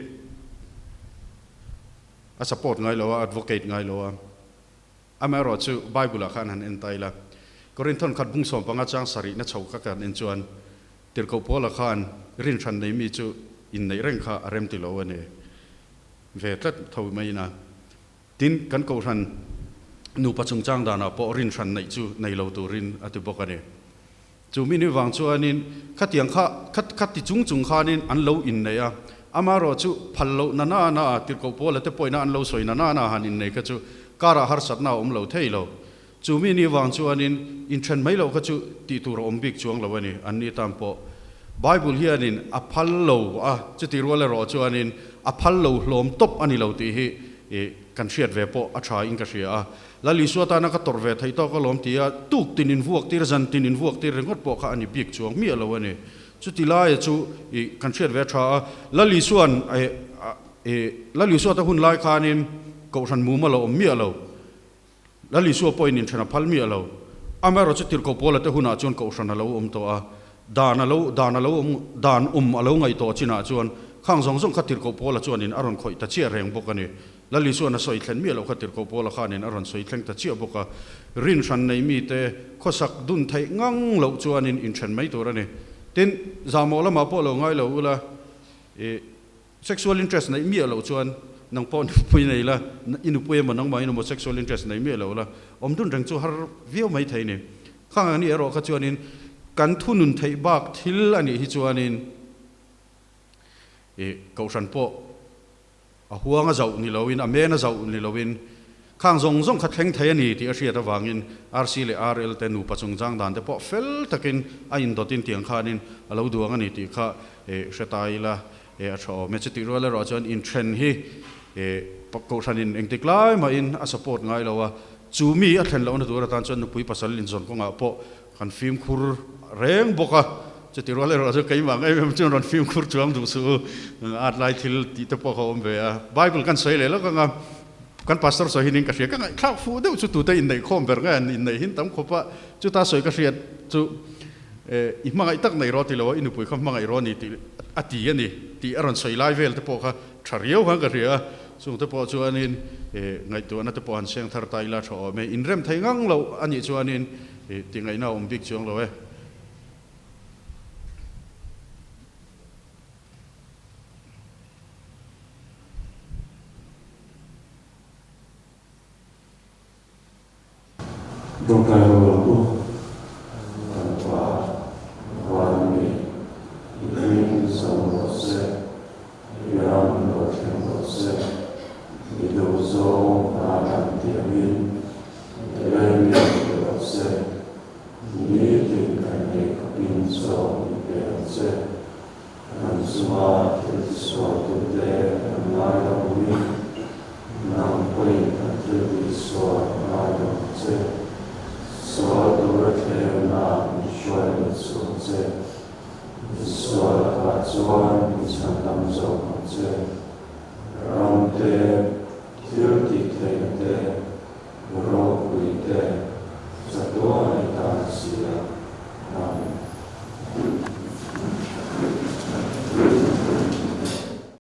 a support ngai lo a, advocate ngai lo a. Amaherawh chu Bible ah khan han en ta ila, Korinthon khat bung 15 chang sarihna chho kha kan en chuan Tirhkoh Paula khan rinhran nei mi chu inneih reng kha a rem ti lo a ni ve tlat tho maiin a. Tin, kan kohhran nupa chungchang danah pawh rinhran neih chu nei lo turin a ti bawk a ni. Chu mi ni vang chuanin khatiang kha kha ti chung chung khanin an lo innei a, amaherawh chu phal loh na na na a tirhkoh Paula te pawhina an lo sawi na na na han innei kha chu karah harsatna a awm lo thei lo. Chu mi ni vang chuanin inthen mai loh kha chu tih tur a awm bik chuang lo a ni, an ni tan pawh. Bible hianin a phal lo a, chuti rual erawh chuanin a phal lo hlawm tawp a ni lo tih hi kan hriat ve pawh a tha in ka hria a. Lal Isua tana ka tawrh ve theih tawk alawm ti a, tuk tin invuak tir, zan tin invuak tir ringawt pawh kha a ni bik chuang miah lo a ni. Chuti laia chu kan hriat ve a tha a, Lal Isua'n Lal Isua te hun lai khanin Kohhran mum a lo awm miah lo. Lal Isua pawhin inthen a phal miah lo. Amaherawh chu Tirhkoh Paula te hunah chuan Kohhran a lo awm tawh a, dan a lo dan a lo awm dan awm a lo ngaih tawh chinah chuan khang zawng zawng kha Tirhkoh Paula chuanin a rawn khawih ta chiah reng bawk a ni. Lal Isua'n a sawi thlen miah loh kha Tirhkoh Paula khanin a rawn sawi thleng ta chiah bawk a. Rin hran nei mite khawsak dun theih ngang loh chuanin inthen mai tur a ni. Tin, zahmawh lamah pawh lo ngai lo ula, ih. Sexual interest neih miah loh chuan nang pawh nupui nei la, i nupui emaw nangmah in emaw sexual interest nei miah lo la, awm dun reng chu har viau mai thei ni. Khang ang nih erawh kha chuanin kan thunun theih bak thil a nih hi chuanin i kohhran pawh a huang a zauh ni loin, a men a zauh ni loin khang zawng zawng kha thleng thei a ni tih a hriat avangin RC leh RL te nupa chungchang dan te pawh fel takin a indawtin tiang khanin a lo duang a ni tih kha hre ta ila a tha awm e. Chutih rual erawh chuan inthen hi Kohhranin engtik lai mahin a support ngai lo a, chu mi a thlen lohna tur atan chuan nupui pasal inzawn kawngah pawh kan fimkhur reng bawk a. Chutih rual erawh chu keimah ngei em chuan rawn fimkhur chuang duh suh u, at lai thil tih te pawh ka awm ve a. Bible kan sawi leh lawk ang a, kan pastor sawi hi ning ka hria, ka ngaihthlak fuh deuh chu tute inneihkhawm ber nge an inneih hin tam khawp a, chuta sawi ka hriat chu i hmangaih tak nei rawh ti lo a, i nupui kha hmangaih rawh a ni tih a ti a ni tih a rawn sawi lai vel te pawh kha tha riau khan ka hria a, chung te pawh chuanin ngaihtuahna te pawh han seng thar ta ila tha awm e, inrem thei ngang loh a nih chuanin tingaihna a awm bik chuang lo e. Dawngkai ho ang u. Kan Pa van mi, i hming zo rawh se, i ram lo thleng rawh se, i duh zawng hna kan tiangin i lei mi ti rawh se, nitin kan ei khawpin chaw i pe ang che. Kan chunga thil tisualtute kan ngai lo angin, nang pawhin kan thil tihsual ngai lo ang che. Sual tura thlemna min hruai let suh ang che. Misual lakah chuan min chhandam zawk ang che.